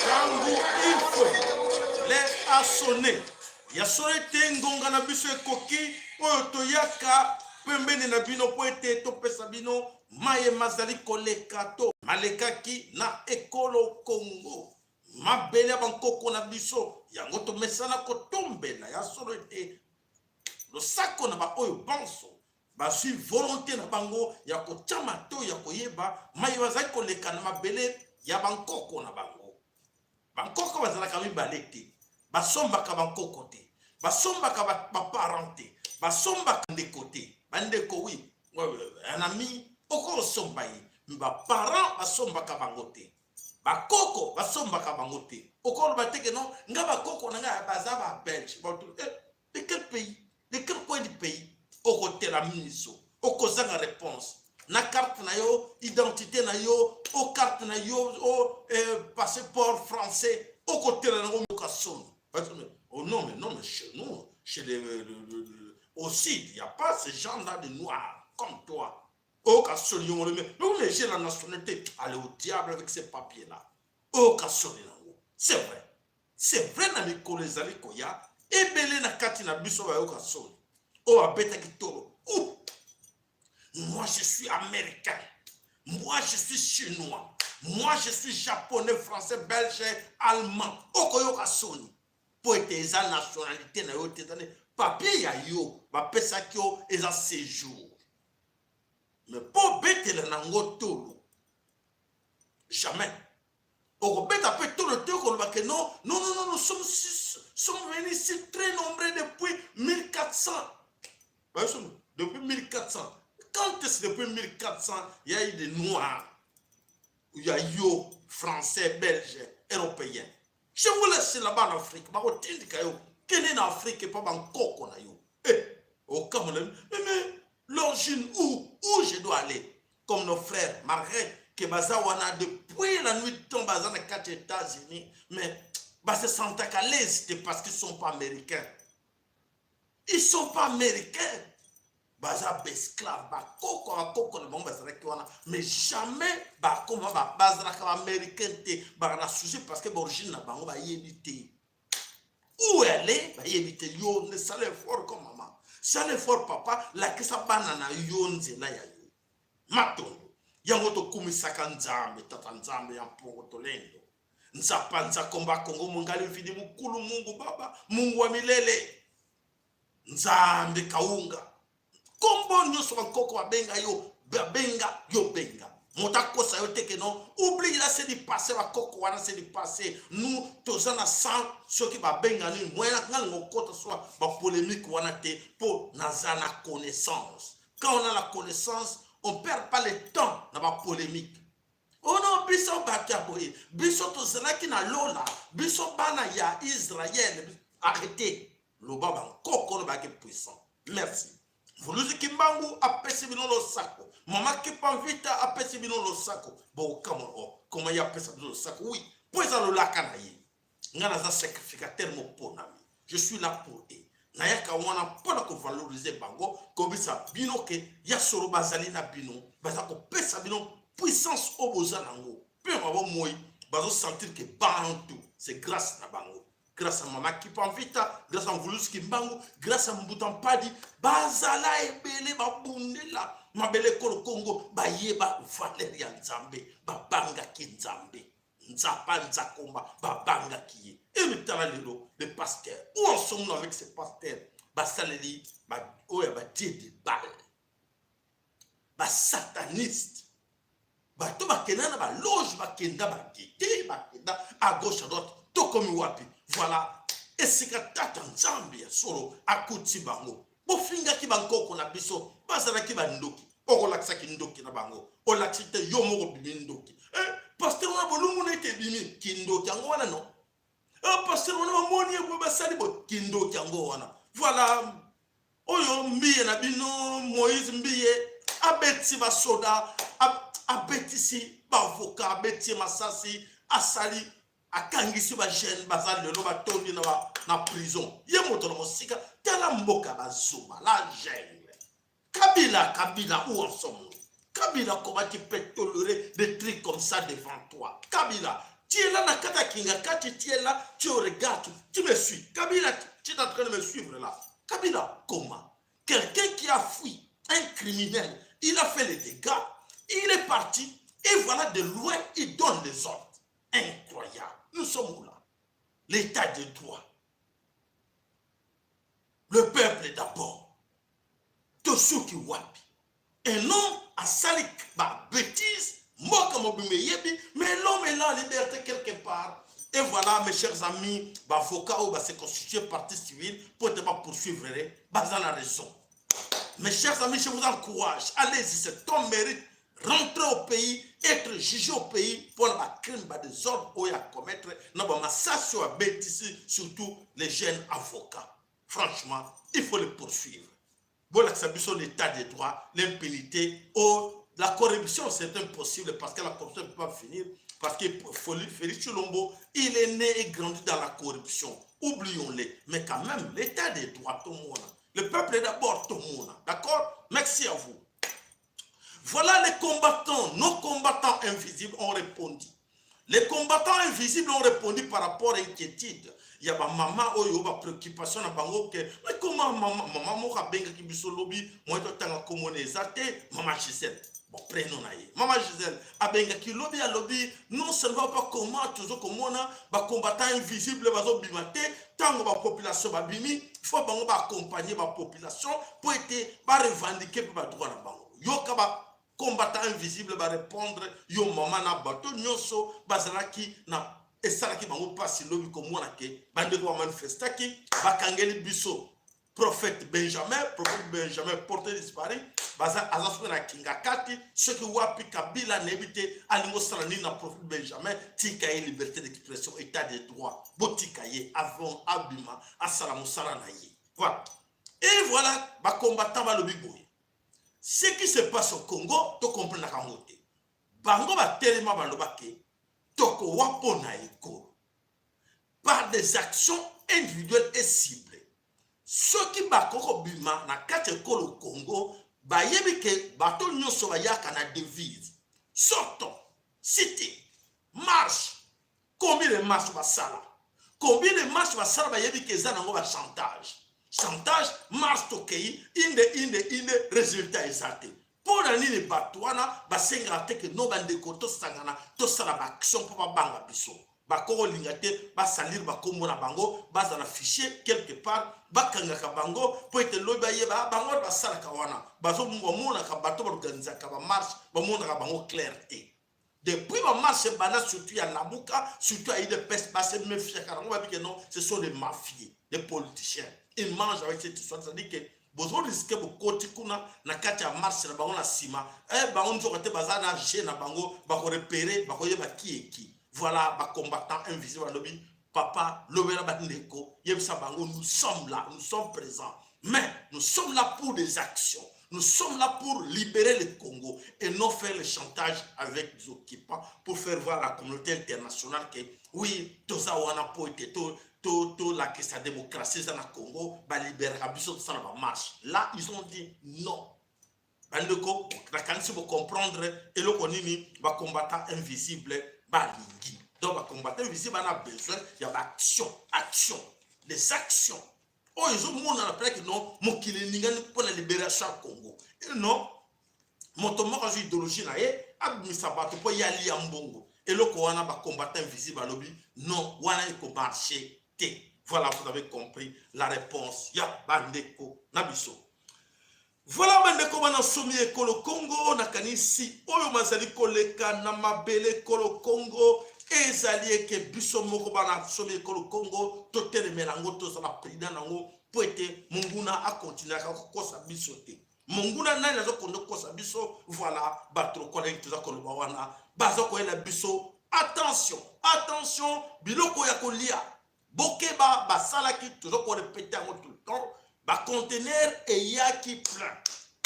Tango ifwe l'heure a sonné ya solo ete ngonga na biso ekoki oyo toyaka pembeni na bino mpo ete topesa bino maye mazali koleka to malekaki na ekolo Congo mabele ya bankoko na biso yango tomesana kotombela ya solo ete losako na baoyo banso bazwi volonte na bango ya kotya matoi ya koyeba maye bazali koleka na mabele ya bankoko na bango. Bankoko bazalaka mibale te, basombaka bankoko te, basombaka baparent te, basombaka ndeko te. Bandeko wi, un ami okosomba ye, me baparent basombaka bango te. Bakoko basombaka bango te. Okoloba te ke non, nga bakoko na nga baza ba belge. Eh, de quel pays? De quel coin du pays? Okotela miso, okozanga réponse. Na carte na yo, identité na yo, o carte na yo, o eh, passeport français, okotela nango mboka soni. Oh non, mais non, mais chez nous, chez les, le, le, le, au sud, il n'y a pas ce genre-là de noirs comme toi. Oyoka soni yo ngolo mais mais j'ai la nationalité. Allez au diable avec ces papiers là. Oyoka soni nango. C'est vrai. C'est vrai na mikolo ezali koya ebele na kati na biso bayoka soni. Oyo abetaki tolo. Ouh! Moi je suis américain. Moi je suis chinois. Moi je suis japonais, français, belge, allemand. Okoyoka soni. Mpo ete eza nationalité na yo te, ezali papier ya yo bapesaki yo eza séjour. Mais mpo obetela nango tolo jamais okobeta mpe tolo te okoloba ke non non non non nous sommes, sommes venus ici très nombreux depuis 1400 depuis 1400. Quand est-ce depuis 1400 il y a eu des noirs, il y a yo français, belge, européen? Je vous laisse là-bas en Afrique. Bakotindika yo kende na Afrique epa bankoko na yo. Eh, okamona mais l'origine, où je dois aller? Comme nos frères, malgré que baza wana depuis la nuit du temps, baza na kati États-Unis, mais ba se sentaka à l'aise te parce qu'ils sont pas américains. Ils sont pas américains, baza baesclave. Bakoko bakoko na bango bazalaki wana, mais jamais bakoma bazalaka baaméricain te. Baka na souci parce que baorigine na bango bayebi te où aller, bayebi te. Yo nde sala effort comme mama, sala effort papa, lakisa bana na yo nzela ya yo. Matondo yango tokumisaka Nzambe tata, Nzambe ya mpongo tolendo, nzapa nzakomba Kongo mongali mvidi mukulu, Mungu Baba, Mungu wa milele, Nzambe kaunga. Kombo nyonso bankoko babenga yo, babenga yo, benga moto akosa yo te ke non, oublie là, c'est du passé. Bakoko wana, c'est du passé. Nous toza na sang. Soki babenga nini, moyen nga lingo okota swa bapolémique wana te mpo naza na connaissance. Quand on a la connaissance, on perd pas le temps na bapolémique. Ono biso bato ya boye, biso tozalaki na lola, biso bana ya Israel. Arrêtez. Loba bankoko no bayaki puissant. Merci. Mvuluzi Kimbangu apesi bino losako, mama Kipamvita apesi bino losako. Bokamwa o koma ye apesa bino losako. Oui, mpo eza lolaka na ye. Nga naza sacrificateur moponami, je suis là pour eux. Nayaka wana mpona kovaloriser bango, kobisa bino ke ya solo bazali na bino, baza kopesa bino puissance oyo boza nango mpe babomoi bazosentir ke bantu, c'est grâce na bango, grâce à mama Kipamvita, grâce à Mvuluzi Kimbangu, grâce à Mbuta Mpadi. Bazala ebele babundela mabele ekolo Kongo, bayeba valeur ya Nzambe, babangaki Nzambe nzapa nzakomba, babangaki ye. Emitala lelo le pasteur, où en sommes-nous avec ces pasteurs basaleli oyo ya badie de Baal, basataniste, bato bakenda na baloge, bakenda bagete, bakenda à gauche, à droite? Tokomi wapi? Voilà esika tata Nzambe ya solo akuti bango. Bofingaki bankoko na biso, bazalaki bandoki. Okolakisa kindoki na bango. Olakisi te yo moko obimi ndoki. Eh, pasteur wana bolumbu na ete ebimi kindoki yango wana non. Eh, pasteur wana bamoni ye boye basali boye kindoki yango wana. Voilà oyo Mbiye na bino Moïse Mbiye abetisi basoda, abetisi baavoka, abeti ye masasi, asali akangisi ba jeune baza lelo batondi na, ba, na prison. Ye moto na mosika, tala mboka bazoba la jungle. Kabila, Kabila, où en sommes-nous? Kabila, comment tu peux tolérer des trucs comme ça devant toi? Kabila, tu es là na kata kinga kati, tu es là, tu regardes, tu me suis. Kabila, tu es en train de me suivre là. Kabila, comment? Quelqu'un qui a fui, un criminel, il a fait les dégâts, il est parti, et voilà de loin, il donne les ordres. Incroyable. Nous sommes où là? L'état de droit. Le peuple d'abord. Tosuki wapi? Un homme asali ba bêtise, mboka mobimba eyebi, mais l'homme est là en liberté quelque part. Et voilà, mes chers amis, ba avocat oyo ba se constituer partie civile pour te ba poursuivre, baza na raison. Mes chers amis, je vous encourage, allez-y, c'est ton mérite. Rentrer au pays, être jugé au pays pour ba crime, ba désordre oyo ya commettre na ba masasi oyo abetisi, surtout les jeunes avocats. Franchement, il faut les poursuivre. Bolakisa biso l'état de droit, l'impunité, oh, la corruption, c'est impossible parce que la corruption ne peut pas finir. Parce que Félix Tshilombo, il est né et grandi dans la corruption. Oublions-les. Mais quand même, l'état de droit, tout le monde. Le peuple est d'abord tout le monde. D'accord? Merci à vous. Voilà les combattants, nos combattants invisibles ont répondu. Les combattants invisibles ont répondu par rapport à l'inquiétude. Il y a ma maman oyo ba préoccupation na bango que mais comment maman maman moko abengaki biso lobi moi totanga komona eza te maman Gisèle. Bon, prénom na ye. Maman Gisèle abengaki lobi alobi non seulement pas comment tozo komona ba combattants invisibles bazobima te tango ba population babimi faut bango ba accompagner ba population po ete ba revendiquer pe ba droit na bango. Yoka ba combattant invisible ba répondre yo mama na bato nyonso bazalaki na esalaki bango mpasi lobi komona ke bandeko bamanifestaki bakangeli biso prophète Benjamin, prophète Benjamin porté disparu, baza aza soki na Kingakati, soki wapi Kabila nayebi te alingi osala nini na prophète Benjamin. Tika ye liberté d'expression, état de droit, botika ye avant abima asala mosala na ye. Voilà. Et voilà bacombattant balobi boye, ce qui se passe au Congo tokomprenaka yango te. Bango batelema baloba ke tokowa mpo na ekolo par des actions individuelles et ciblées. Soki bakoki kobima na kati ya ekolo Congo, bayebi ke bato nyonso bayaka na devise sortons, cité, marche. Combien de marche basala, combien de marche basala, bayebi ke eza nango bachantage, chantage, marche tokei inde inde inde, résultat eza te. Mpo na nini bato wana basengaka te ke no bandeko tosangana tosala baaction mpo babanga biso? Bakokolinga te basalire bakombo na bango, bazala fichier quelque part, bakangaka bango mpo ete lobi bayeba bango wana basalaka wana, bamonaka bato baorganizaka bamarche, bamonaka bango clair te. Depuis bamarche ebanda, surtout ya Lamuka, surtout ya UDPS, base méfiaka nango, babi ke non, ce sont des mafieux, des politiciens, ils mangent avec cette histoire. C'est-à-dire que bozo risquer bokoti kuna na kati ya marche na bango na nsima, bango nzoka te baza na jeu na bango, bakorepérer, bakoyeba ki eki. Voilà bacombattant invisible balobi: papa, lobela bandeko, yebisa bango, nous sommes là, nous sommes présents, mais nous sommes là pour des actions. Nous sommes là pour libérer le Congo et non faire le chantage avec des occupants pour faire voir à la communauté internationale que oui, toza wana po ete to to to la que sa démocratie eza na Congo, balibéraka biso, tosala bamarche. Là, ils ont dit non. Bandeko, nakanisi bocomprendre eloko nini bacombattant invisible balingi. Donc bacombattant invisible bana besoin ya baaction, action, des actions oyo ezomonana mpenaki non mokili eningani mpona libération ya Congo. Non moto moko azwi idéologie na ye abimisa bato mpo ye alia mbongo, eloko wana bacombattant invisible alobi non, wana ekomarche te. Voilà, vous avez compris la réponse ya bandeko na biso. Voilà bandeko bana somi ekolo Congo, nakanisi oyo mazali koleka na mabele ekolo Congo ezali eke biso moko bana somi ekolo Congo totelemela yango, tozala président nango mpo ete monguna akontinuaka kokosa biso te. Monguna nani azokonde kokosa biso? Voilà, bato lokola ndenge toza koloba wana baza koyela biso. Attention, attention, biloko ya kolia, bokeba. Basalaki, toza korépéter yango tout le temps, baconteneur eyaki plein,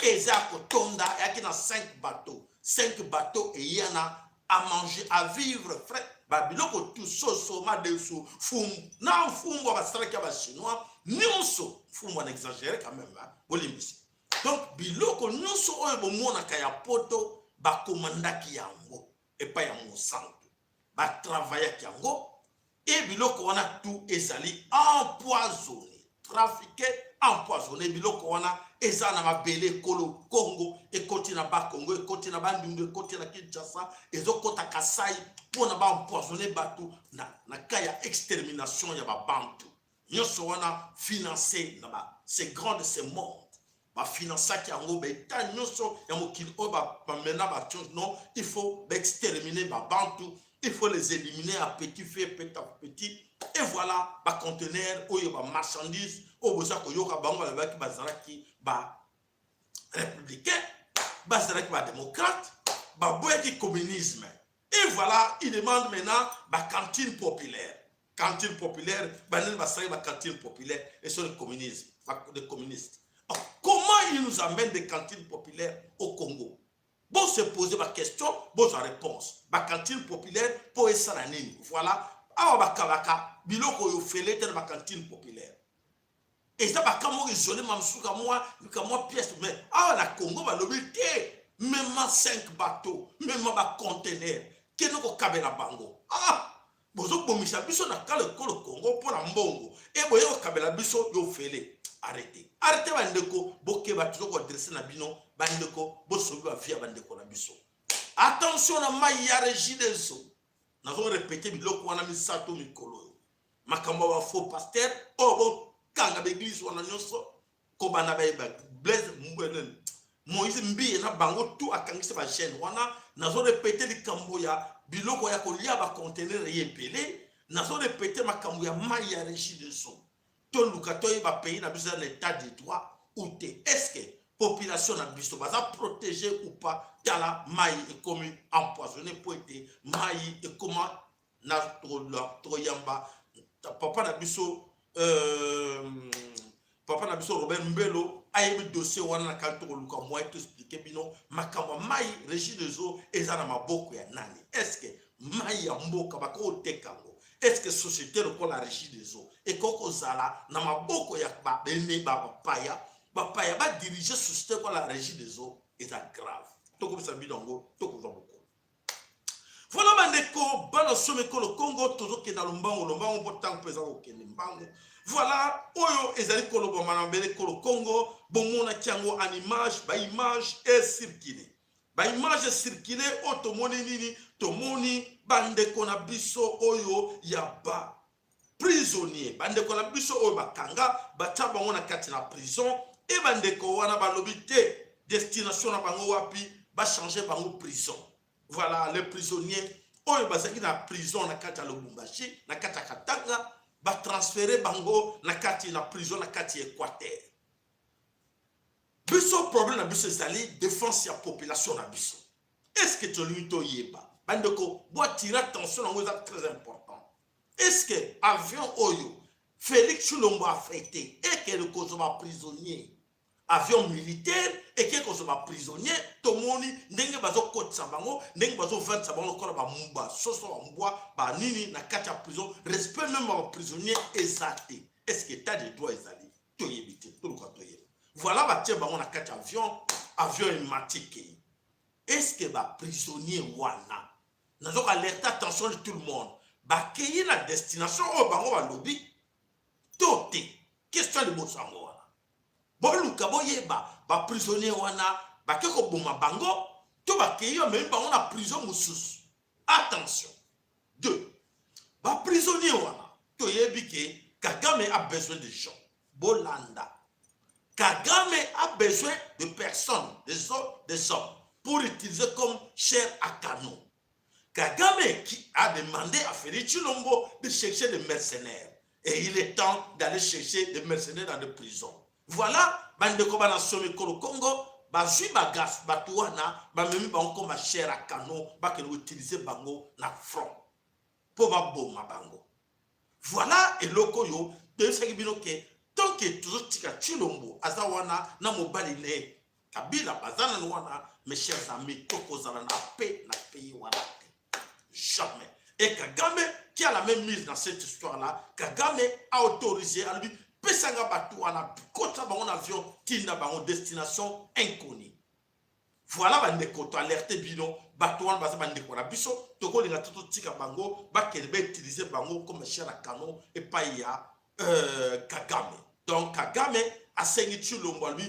eza kotonda, eyaki na 5 bateau, 5 bateau eya na à manger, à vivre frais, babiloko tu, soso, madesu, fumbu na mfumbwa basalaki ya Bachinois nyonso. Mfumbwa na exagéré quand même, bolimbisi. Donc biloko nyonso oyo bomonaka ya Poto, bakomandaki yango epai ya Mosantu, batravaillaki yango. E biloko wana tu ezali empoisonné, trafiqué, empoisonné. Biloko wana eza na mabele ekolo Congo, ekoti na Bakongo, ekoti na Bandundu, ekoti na Kinshasa, ezokɔta Kasai mpona baempoisonner bato na ka ya extermination ya Babantu. Nyonso wana financé na ba ces grands de ce monde. Bafinansaki yango, baétat nyonso ya mokili oyo bamena bato. Non, il faut baexterminer Babantu, il faut les éliminer à petit feu, petit à petit. Et voilà, baconteneur oyo, bamarchandise oyo boza koyoka, bango balobaki bazalaki barépublicain, bazalaki badémocrate, baboyaki communisme. Et voilà, il demande maintenant bacantine populaire. Cantine populaire, banani basalaki bacantine populaire? Et sur le communisme, les communistes. Oh, comment ils nous amènent des cantines populaires au Congo? Bon, se poser ma question, bozwa réponse. Bacantine populaire mpo esala nini? Voilà, awa bakabaka biloko oyo ofele te na bacantine populaire. Eza baka moko isolé, mamosusu kamwa pièce. Mais awa na Congo balobi te, mema 5 bateau, mema baconteneur, kende kokabela bango. Ah, bozobomisa biso na kala ekolo Congo mpo na mbongo e boye kokabela biso yo ofele. Arrête, arrête, bandeko, bokeba. Toza koadresser na bino, bandeko, bosobi bavie ya bandeko na biso. Attention na mai ya Régie des eaux. Nazorépéter biloko wana misato mikolo oyo: makambo ya bafaux pasteur oyo, bokanga baéglise wana nyonso, kobanda bayeba Blaise, Moïse Mbiye na bango tu, akangisi bachaîne wana. Nazorépéter likambo ya biloko ya kolia, baconteneur ye ebele. Nazorépéter makambo ya mai ya Régie des eaux. Toluka toyeba, pays na biso eza na état de droit ou te? Est ce que population na biso baza protégé ou pas? Tala, mai ekomi empoisonné mpo ete mai ekoma na toyamba papa na biso, papa na biso Robert Mbelo ayebi dossier wana. Na kali tokoluka moyen toexpliquer bino makambo ya mai. Régie des eaux eza na maboko ya nani? Est ce que mai ya mboka bakoki koteka yango? Est ce que société lokola Régie des eaux ekoki kozala na maboko ya babene, bapaya? Bapaya badiriger société lokola Régie des eaux, eza grave. Tokobisa bino yango, tokozwa mokolo. Voilà, bandeko bana somo ekolo Congo, tozokenda lombango lombango mpo ntango mpo eza kokende mbango. Voilà, oyo ezali kolobama na mabele ekolo Congo, bomonaki yango en image, baimage ecirculer, baimage ecirculer. Oyo tomoni nini? Tomoni bandeko na biso oyo ya ba prisonnier, bandeko na biso oyo bakanga, batia bango na kati na prison. E bandeko wana balobi te, destination na bango wapi? Bachanger bango prison. Voilà, les prisonniers oyo bazalaki na prison na kati ya Lubumbashi, na kati ya Katanga, batransférer bango na kati na prison na kati ya Équateur. Biso, problème na biso ezali défense ya population na biso. Est ce que tolingi toyeba, bandeko, boattirer attention nango, eza très important. Est ce que avion oyo Félix Tshilombo affrété ekende kozwa baprisonnier, avion militaire eke kozwa baprisonnier, tomoni ndenge bazokotisa bango, ndenge bazovandisa bango lokola basoso, bambwa, banini na kati ya prison, respect même ya baprisonnier eza te. Est ce que état de droit ezali? Toyebi te, toluka toyeba. Voilà, batie bango na kati ya avion, avion emati, ekei. Est ce que baprisonnier wana, nazoka alerte attention de tout le monde, bakei na destination oyo bango balobi to te? Question ya liboso yango wana. Boluka boyeba, baprisonnier wana bake koboma bango to bakei bamemi bango na prison mosusu? Attention. Deux, baprisonnier wana, toyebi ke Kagame a besoin de gens. Bolanda, Kagame a besoin de personnes, des hommes, des hommes pour utiliser comme chair à canon. Kagame qui a demandé à Félix Tshilombo de chercher des mercenaires. Et il est temps d'aller chercher des mercenaires dans des prisons. Voilà, bandeko bana somi kolo Congo, Bazwi bagas bato wana, bamemi bango koma chair à canon, bakende koutiliser bango na front mpo baboma bango. Voilà eloko oyo toyebisaki bino ke tant que tozotika Tshilombo aza wana na mobali na ye Kabila, baza nanu wana, mes chers amis, tokozala na paix na pays wana te, jamais. Et Kagame qui a la même mise dans cette histoire là, Kagame a autorisé, alobi: pesanga bato wana, kota bango na avion, tinda bango destination inconnue. Voilà bandeko, toalerte bino, bato wana baza bandeko na biso, tokolinga te totika bango bakende bautiliser bango comme chair à canon epai ya Kagame. Donc Kagame asengi Tshilombo, alobi: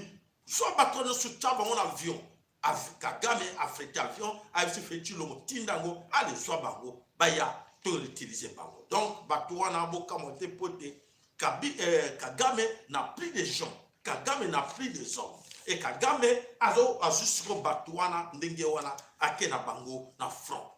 zwa bato nyonso, tia bango na avion. Kagame afréter avion, ayebisi fe Tshilombo: tinda yango, ale zwa bango, baya toutiliser bango. Donc bato wana bokamwa te, po te Kagame n'a plus de gens, Kagame n'a plus des hommes, et Kagame azwi siko bato wana ndenge wana, ake na bango na front.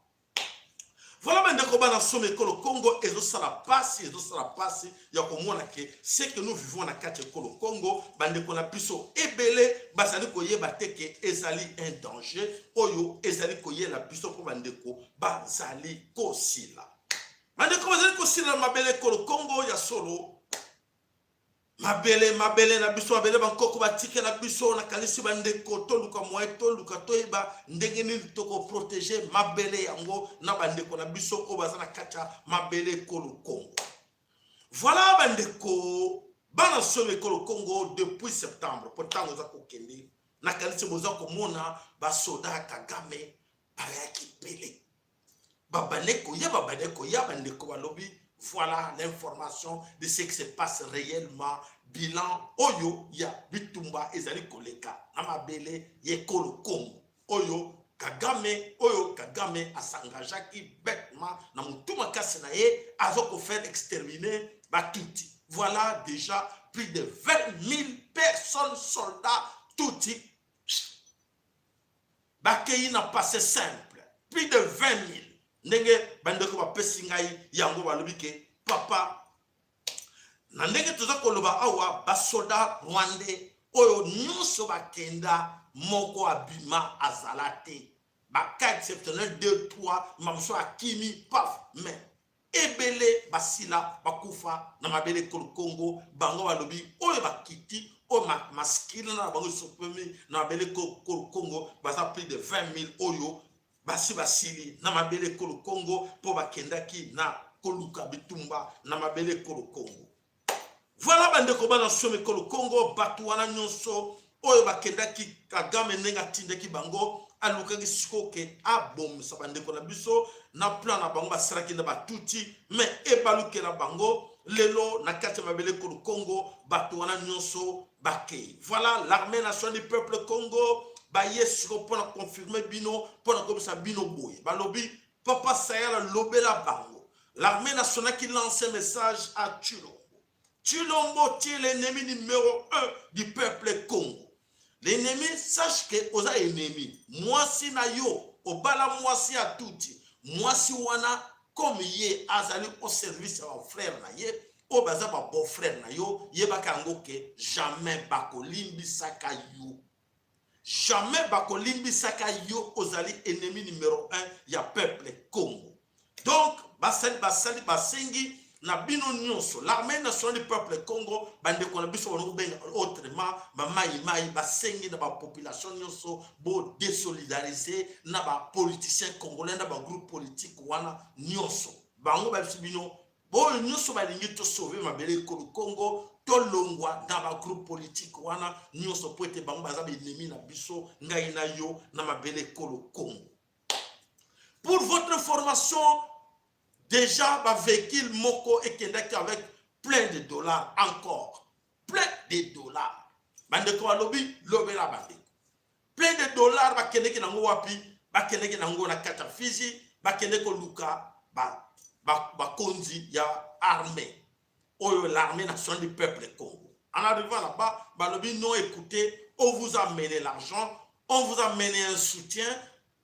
Voilà bandeko bana somo ekolo Congo, ezosala pasi, ezosala pasi ya komona ke ce que nous vivons na kati ya ekolo Congo, bandeko na biso ebele bazali koyeba te ke ezali un danger oyo ezali koyela biso, mpo bandeko bazali kosila, bandeko bazali kosila na mabele ekolo Congo. Ya solo, mabele, mabele na biso, mabele bankoko batikela biso. Nakanisi bandeko, toluka moyen, toluka toyeba ndenge nini tokoprotéger mabele yango na bandeko na biso oyo baza na kati ya mabele ekolo Congo. Voilà bandeko bana somo ekolo Congo, depuis septembre, mpo ntango eza kokende, nakanisi boza komona basoda ya Kagame bayaki pele, babande koya, babande koya. Bandeko balobi: voilà l'information de ce qui se passe réellement, bilan oyo ya bitumba ezali koleka na mabele ya ekolo Congo, oyo Kagame, oyo Kagame as'engageaki bêtement na motu makasi na ye, aza kofaire exterminer Batutsi. Voilà déjà plus de 20 000 personnes, soldats tutsi, bakei na passé simple, plus de 20 000. Ndenge bandeko bapesi ngai yango, balobi ke papa, na ndenge toza koloba awa, basoda rwandais oyo nyonso bakenda, moko abima azala te. Bacas exceptionnel, 2, 3, mamosu akimi paf, mais ebele basila, bakufa na mabele ekolo Congo. Bango balobi oyo bakiti, oyo maskile na bango esopemi na mabele ekolo Congo, baza plus de 20 000 oyo basi basili na mabele ekolo Congo, mpo bakendaki na koluka bitumba na mabele ekolo Congo. Voilà bandeko bana somo ekolo Congo, bato wana nyonso oyo bakendaki, Kagame ndenge atindaki bango, alukaki sikoyo ke abomisa bandeko na biso na plan na bango basalaki na Batutsi, mais ebalukela bango lelo na kati ya mabele ekolo Congo, bato wana nyonso bakei. Voilà l'armée nationale du peuple Congo baye sikoyo mpona confirmer bino, mpona koyebisa bino boye. Balobi: papa Sayala, lobela bango. L'armée nationale qui lance un message à Tshilombo: Tshilombo, tu es l'ennemi numéro 1 du peuple Congo. L'ennemi, sache que oza ennemi. Mwasi na yo, obala mwasi ya Tutsi, mwasi wana comme ye azali au service ya bafrère na ye oyo baza babeau-frère na yo, yebaka yango ke jamais bakolimbisaka yo, jamais bakolimbisaka yo. Ozali ennemi numéro 1 ya peuple Congo. Donc basali, basali, basengi na bino nyonso, l'armée nationale du peuple Congo, bandeko na biso bana kobenga autrement bamaimai, basengi na bapopulation nyonso bodésolidariser na bapoliticien congolais, na bagroupe politique wana nyonso. Bango babisi bino boyo nyonso balingi tosauver mabele ekolo Congo, tolongwa na bagroupe politique wana nyonso, po ete bango baza baennemi na biso, ngai na yo, na mabele ekolo Congo. Pour votre information, déjà bavéhicule moko ekendaki avec plein de dollars, encore plein de dollars. Bandeko balobi: lobela bandeko. Plein de dollars, bakendeki nango wapi? Bakendeki nango na kati ya Fizi, bakende koluka bakonzi ya armée oyo, l'armée nationale du peuple Congo. En arrivant là-bas, balobi: non, écoutez, on vous a mené l'argent, on vous a mené un soutien,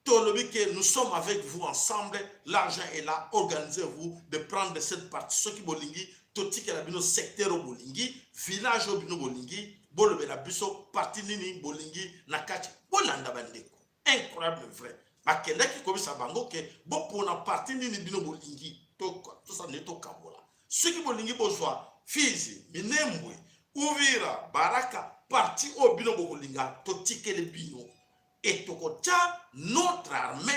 tolobi que nous sommes avec vous ensemble, l'argent est là, organisez-vous de prendre cette partie. Soki bolingi, totikela bino secteur oyo bolingi, village oyo bino bolingi. Bolobela biso partie nini bolingi na kati. Bolanda, bandeko, incroyable vrai. Bakendaki koyebisa bango ke bopona partie nini bino bolingi, tosala nde tokabola. Soki bolingi bozwa Fizi, Minembwe, Uvira, Baraka, partie oyo bino bokolinga, totikeli bino et tokotia notre armée,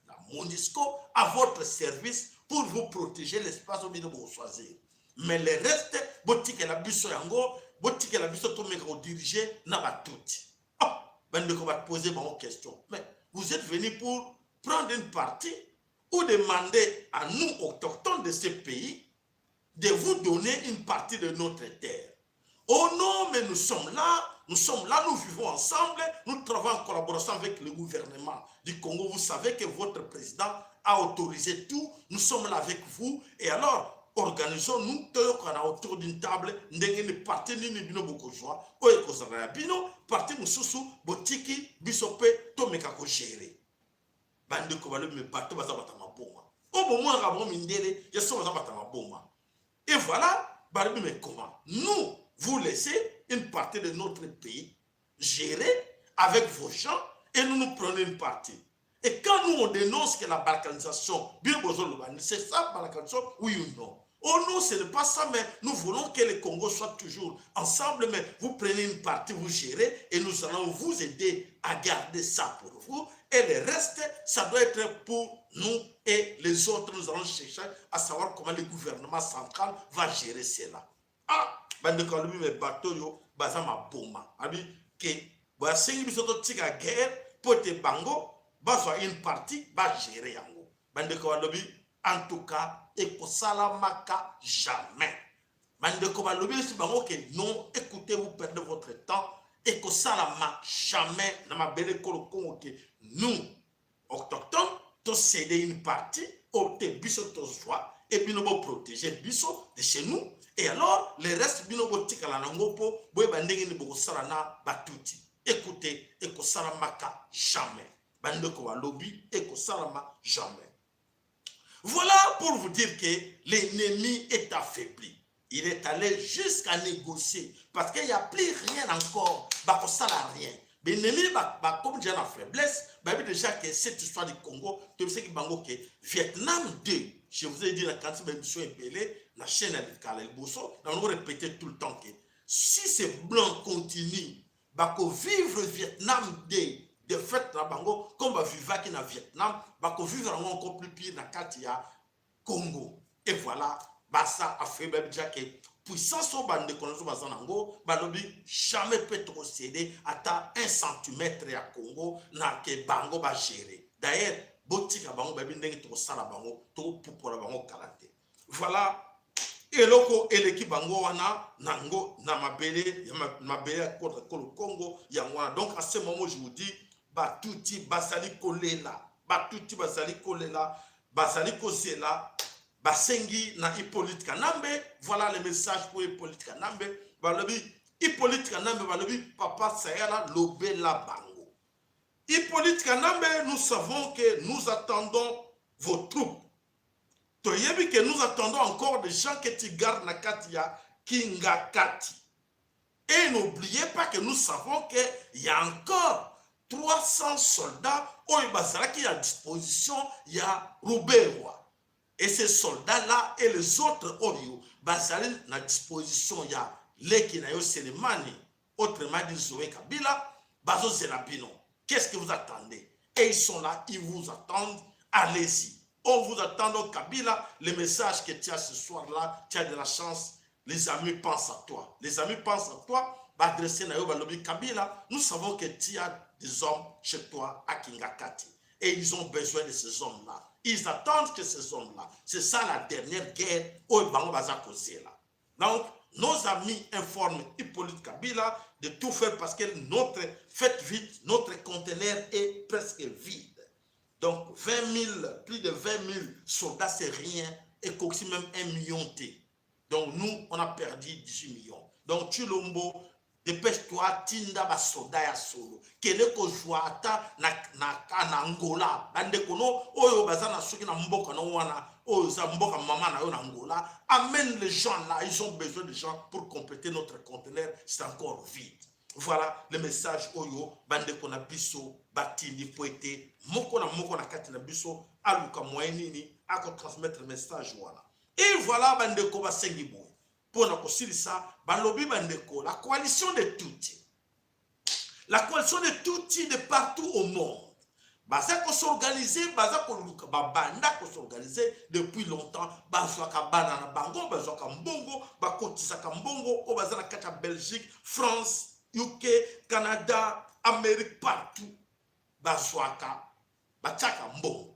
la MONUSCO, à votre service pour vous protéger l'espace oyo bino bokochoisir. Mais le reste, botikela biso yango, botikela biso tomeka kodiriger na batuti. Oh, bandeko, bapose bango question: mais vous êtes venu pour prendre une partie ou demander à nous, autochtones de ce pays, de vous donner une partie de notre terre? Oh non, mais nous sommes là, nous sommes là, nous vivons ensemble, nous travaillons en collaboration avec le gouvernement du Congo. Vous savez que votre président a autorisé tout, nous sommes là avec vous. Et alors, organisons-nous, toyokana autour d'une table, ndenge ni partie nini bino bokozwa, oyo ekozala ya bino, partie mosusu botiki biso mpe tomeka kogérer. Bandeko balobi: me bato baza bato ya maboma oyo bomonaka bango mindele ya so, baza bato ya maboma. Et voilà, balobi: mais comment nous vous laissez une partie de notre pays gérer avec vos gens et nous, nous prenons une partie? Et quand nous, on dénonce que la balkanisation, bien, c'est ça, balkanisation, oui ou non? Oh non, ce n'est pas ça, mais nous voulons que le Congo soit toujours ensemble, mais vous prenez une partie, vous gérez, et nous allons vous aider à garder ça pour vous. Et le reste, ça doit être pour nous et les autres. Nous allons chercher à savoir comment le gouvernement central va gérer cela. Ah, bandeko alobi: me bato oyo baza maboma. Abi ke basengi biso totika guerre mpo ete bango bazwa une partie, bagérer yango. Bandeko balobi: en tout cas, ekosalamaka jamais. Bandeko balobi esi bango ke non, écoutez, vous perdez votre temps, ekosalama jamais na mabele ekolo Kongo ke nous, autochtones, tocéder une partie oyo te. Biso tozwa e bino boprotéger biso de chez nous, et alors le reste, bino botikala nango mpo boyeba ndenge nini bokosala na batuti. Écoutez, ekosalamaka jamais. Bandeko balobi ekosalama jamais. Voilà pour vous dire que l'ennemi est affaibli. Il est allé jusqu'à négocier parce qu'il n'y a plus rien encore. Bakosala rien. Mais l'ennemi, comme déjà la faiblesse, bah, déjà que cette histoire du Congo, tu sais que bango que Vietnam 2, je vous ai dit la quantité d'émission ebele, la chaîne ya Liboso, nous allons répéter tout le temps que si ces blancs continuent, bako vivre Vietnam 2 de fait na bango, comme bavivaki na Vietnam, bakovivre yango encore plus pire na kati ya Congo. Et voilà, baza affaibli déjà ke puissance oyo bandeko na biso baza nango. Balobi jamais mpe tokocéder ata 1 centimètre ya Congo na ke bango bagérer. D'ailleurs, botika bango, bayebi ndenge tokosala bango, tokopupola bango kala te. Voilà eloko eleki bango wana nango na mabele ya mabele ya kolo Congo, yango wana. Donc à ce moment, je vous dis, batuti bazali kolela, batuti bazali kolela, bazali kozela. Basengi na Hippolyte Kanambe. Voilà le message pour Hippolyte Kanambe. Balobi, Hippolyte Kanambe, balobi: papa Sayala, lobela bango. Hippolyte Kanambe, nous savons que nous attendons vos troupes. Toyebi que nous attendons encore des gens que tu gardes na kati ya Kingakati. Et n'oubliez pas que nous savons qu'il y a encore 300 soldats oyo bazalaki à disposition ya Ruberwa. Et ces soldats-là et les autres oyo bazali na disposition ya leki na yo Selemani, autrement dit Zoé Kabila, bazozela bino. Qu'est-ce que vous attendez? Et ils sont là, ils vous attendent. Allez-y, on vous attend. Donc Kabila, le message que tu as ce soir-là, tu as de la chance, les amis pensent à toi, les amis pensent à toi. Baadresser na yo, balobi: Kabila, nous savons que tu as des hommes chez toi à Kingakati et ils ont besoin de ces hommes-là. Ils attendent que ces hommes-là, c'est ça la dernière guerre oyo bango baza kozela. Donc nos amis informent Hippolyte Kabila de tout faire parce que notre, faites vite, notre conteneur est presque vide. Donc 20 000, plus de 20 000 soldats, c'est rien, et aussi même 1 million T. Donc nous, on a perdu 18 millions. Donc Tshilombo, Dépêche-toi, tinda basoda ya solo, kende kozwa ata na Angola bandeko no oyo baza na soki na mboka no wana, oyo eza mboka mama na yo na Angola. Amène les gens là, ils ont besoin de gens pour compléter notre conteneur, c'est encore vide. Voilà le message oyo bandeko na biso batindi po ete moko na moko na kati na biso aluka moyen nini akotransmettre message wana. Et voilà, bandeko basengi boye mpo na kosilisa. Balobi, bandeko, la coalition de Tutsi, la coalition de Tutsi de partout au monde baza kos'organiser, baza koluka, babanda kos'organiser depuis longtemps. Bazwaka bana na bango, bazwaka mbongo, bakotisaka mbongo oyo baza na kati ya Belgique, France, UK, Canada, Amérique, partout. Bazwaka, batiaka mbongo,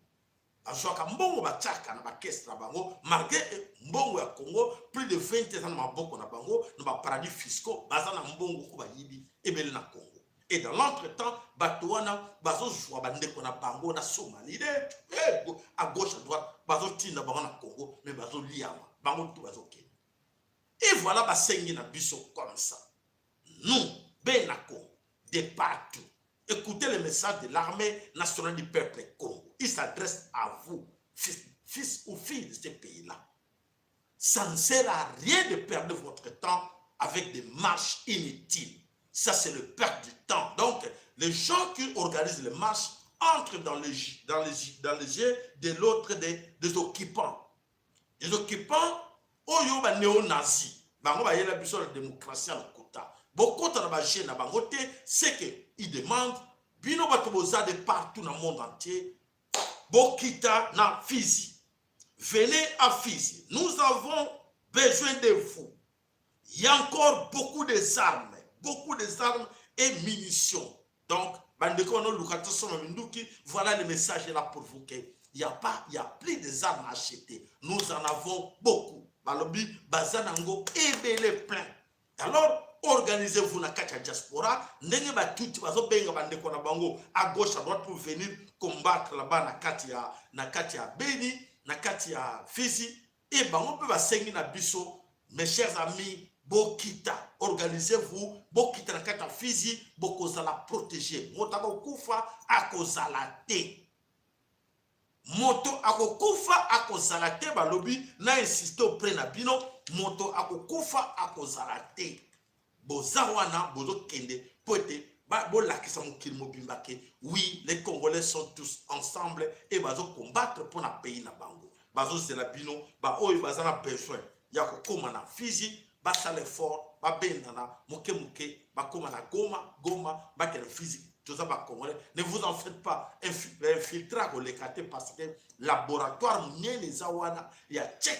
bazwaka mbongo, batiaka na bacaisse na bango. Malgré mbongo ya Congo plus de 20 eza na maboko na bango na baparadis fiscaux, baza na mbongo oyo bayibi ebele na Congo. Et dans l'entretemps, bato wana bazozwa bandeko na bango na Somalie, à gauche, à droite, bazotinda bango na Congo, mais bazoliama bango tu, bazokende. Et voilà, basengi na biso comme ça: nous, bena Congo de partout, écoutez le message de l'Armée nationale du peuple Congo. Il s'adresse à vous, fils ou fille de ce pays-là. Ça ne sert à rien de perdre votre temps avec des marches inutiles. Ça, c'est le perte du temps. Donc, les gens qui organisent les marches entrent dans les jeux de l'autre, des occupants. Des occupants, oyo ba néo-nazis. Bango bayela biso la démocratie ya lokuta. Bokota na bajeux na bango te. C'est que ils demandent bino bato boza de partout na monde entier, bokita na Fizi. Venez à Fizi, nous avons besoin de vous. Il y a encore beaucoup des armes, beaucoup des armes et munitions. Donc bandeko wana oluka tosomba minduki, voilà, le message est là pour vous que il y a pas, il y a plus des armes à acheter, nous en avons beaucoup. Balobi baza nango ebele, plein. Alors organisez-vous na kati ya diaspora, ndenge batuti bazobenga bandeko na bango à gauche, à droite pour venir combattre là-bas na kati ya Beni, na kati ya Fizi. E bango mpe basengi na biso: mes chers amis, bokita, organisez-vous, bokita na kati ya Fizi, bokozala protégé. Moto akokufa akozala te, moto akokufa akozala te. Balobi na insiste auprès na bino, moto akokufa akozala te. Boza wana, bozokende mpo ete bolakisa mokili mobimba ke oui, les Congolais sont tous ensemble et bazocombattre mpo na pays na bango. Bazozela bino, baoyo baza na besoin ya kokóma na Fizi, basala effort, babendana moke moke, bakóma na Goma, Goma bakende Fizi. Toza Bacongolais, ne vous en faites pas. Infiltré akoleka te, parce que laboratoire monene eza wana ya check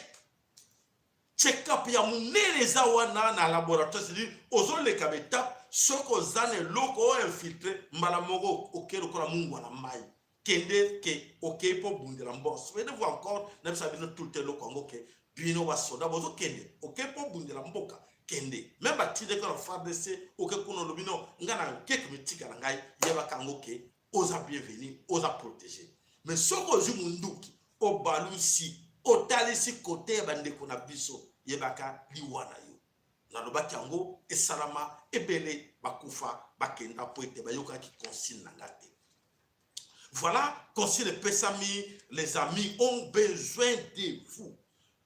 up ya monene eza wana na laboratoire. C'est-à-dire ozoleka baétape, soki oza na eloko oyo infiltré, mbala moko oke lokola mungwa na mai. Kende ke okei mpo bundela mboka. Souvenez-vous encore, nayebisa bino tout le eloko yango ke bino basoda bozokende, okei mpo bundela mboka, kende. Même batindeki na FARDC, oke kuna, olobi: no, ngai na keke mitika na ngai, yebaka yango ke oza bienvenu, oza protégé. Mais soki ozwi munduki, obalusi, otalisi kote ya bandeko na biso, yebaka liwa na yo. Nalobaki yango, esalama ebele, bakufa, bakenda po ete bayokaki consigne na nga te. Voilà, consigne epesami. Les amis ont besoin de vous,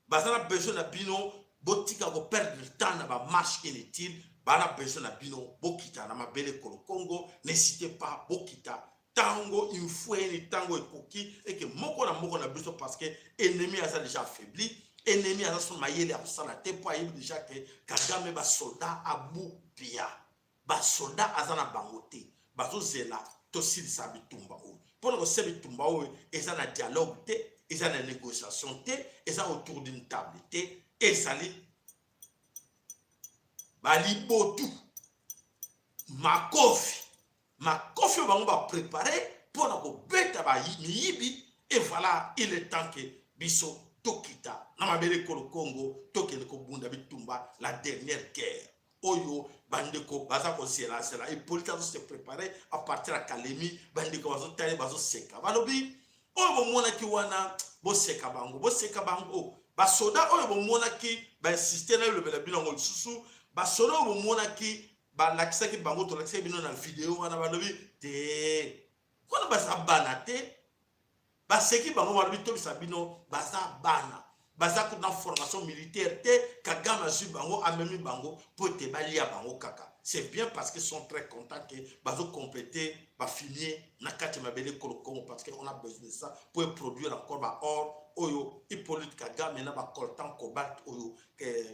baza na besoin na bino. Botika koperdre temps na bamarche inutile. Baza na besoin na bino, bokita na mabele ekolo Congo. N'hésitez pas, bokita ntango infweni, ntango ekoki eke moko na moko na biso, parce que ennemi aza déjà affaibli. Ennemi aza so mayele ya kosala te, mpo ayebi déjà ke Kagame basoldat abupia, basoldat aza na bango te. Bazozela tosilisa bitumba oyo. Mpona kosala bitumba oyo, eza na dialogue te, eza na négociation te, eza autour d'une table te, ezali balibotu, makofi, makofi oyo bango baprépare mpona kobeta miyibi. Et voilà, il est temps ke biso tokita na mabele ekolo Congo, tokende kobunda bitumba, la dernière guerre oyo bandeko baza kozelazela. Epolite azose préparer à partir ya Kalemi. Bandeko bazotali, bazoseka, balobi oyo bomonaki wana, boseka bango, boseka bango. Basoda oyo bomonaki, bainsiste na elobela bino yango lisusu, basoda oyo bomonaki. Balakisaki bango, tolakisaki bino na video wana, balobi te wana baza bana te. Baseki bango, balobi tobisa bino baza bana, baza kuna formation militaire te. Kagame azwi bango, amemi bango mpo ete balia bango kaka. C'est bien parce qu'ils sont très contents que bazo compléter bafumier na kati ya mabele kolo Congo, parce que on a besoin de ça pour produire encore ba or oyo Hippolyte Kagame na ba coltan, cobalt oyo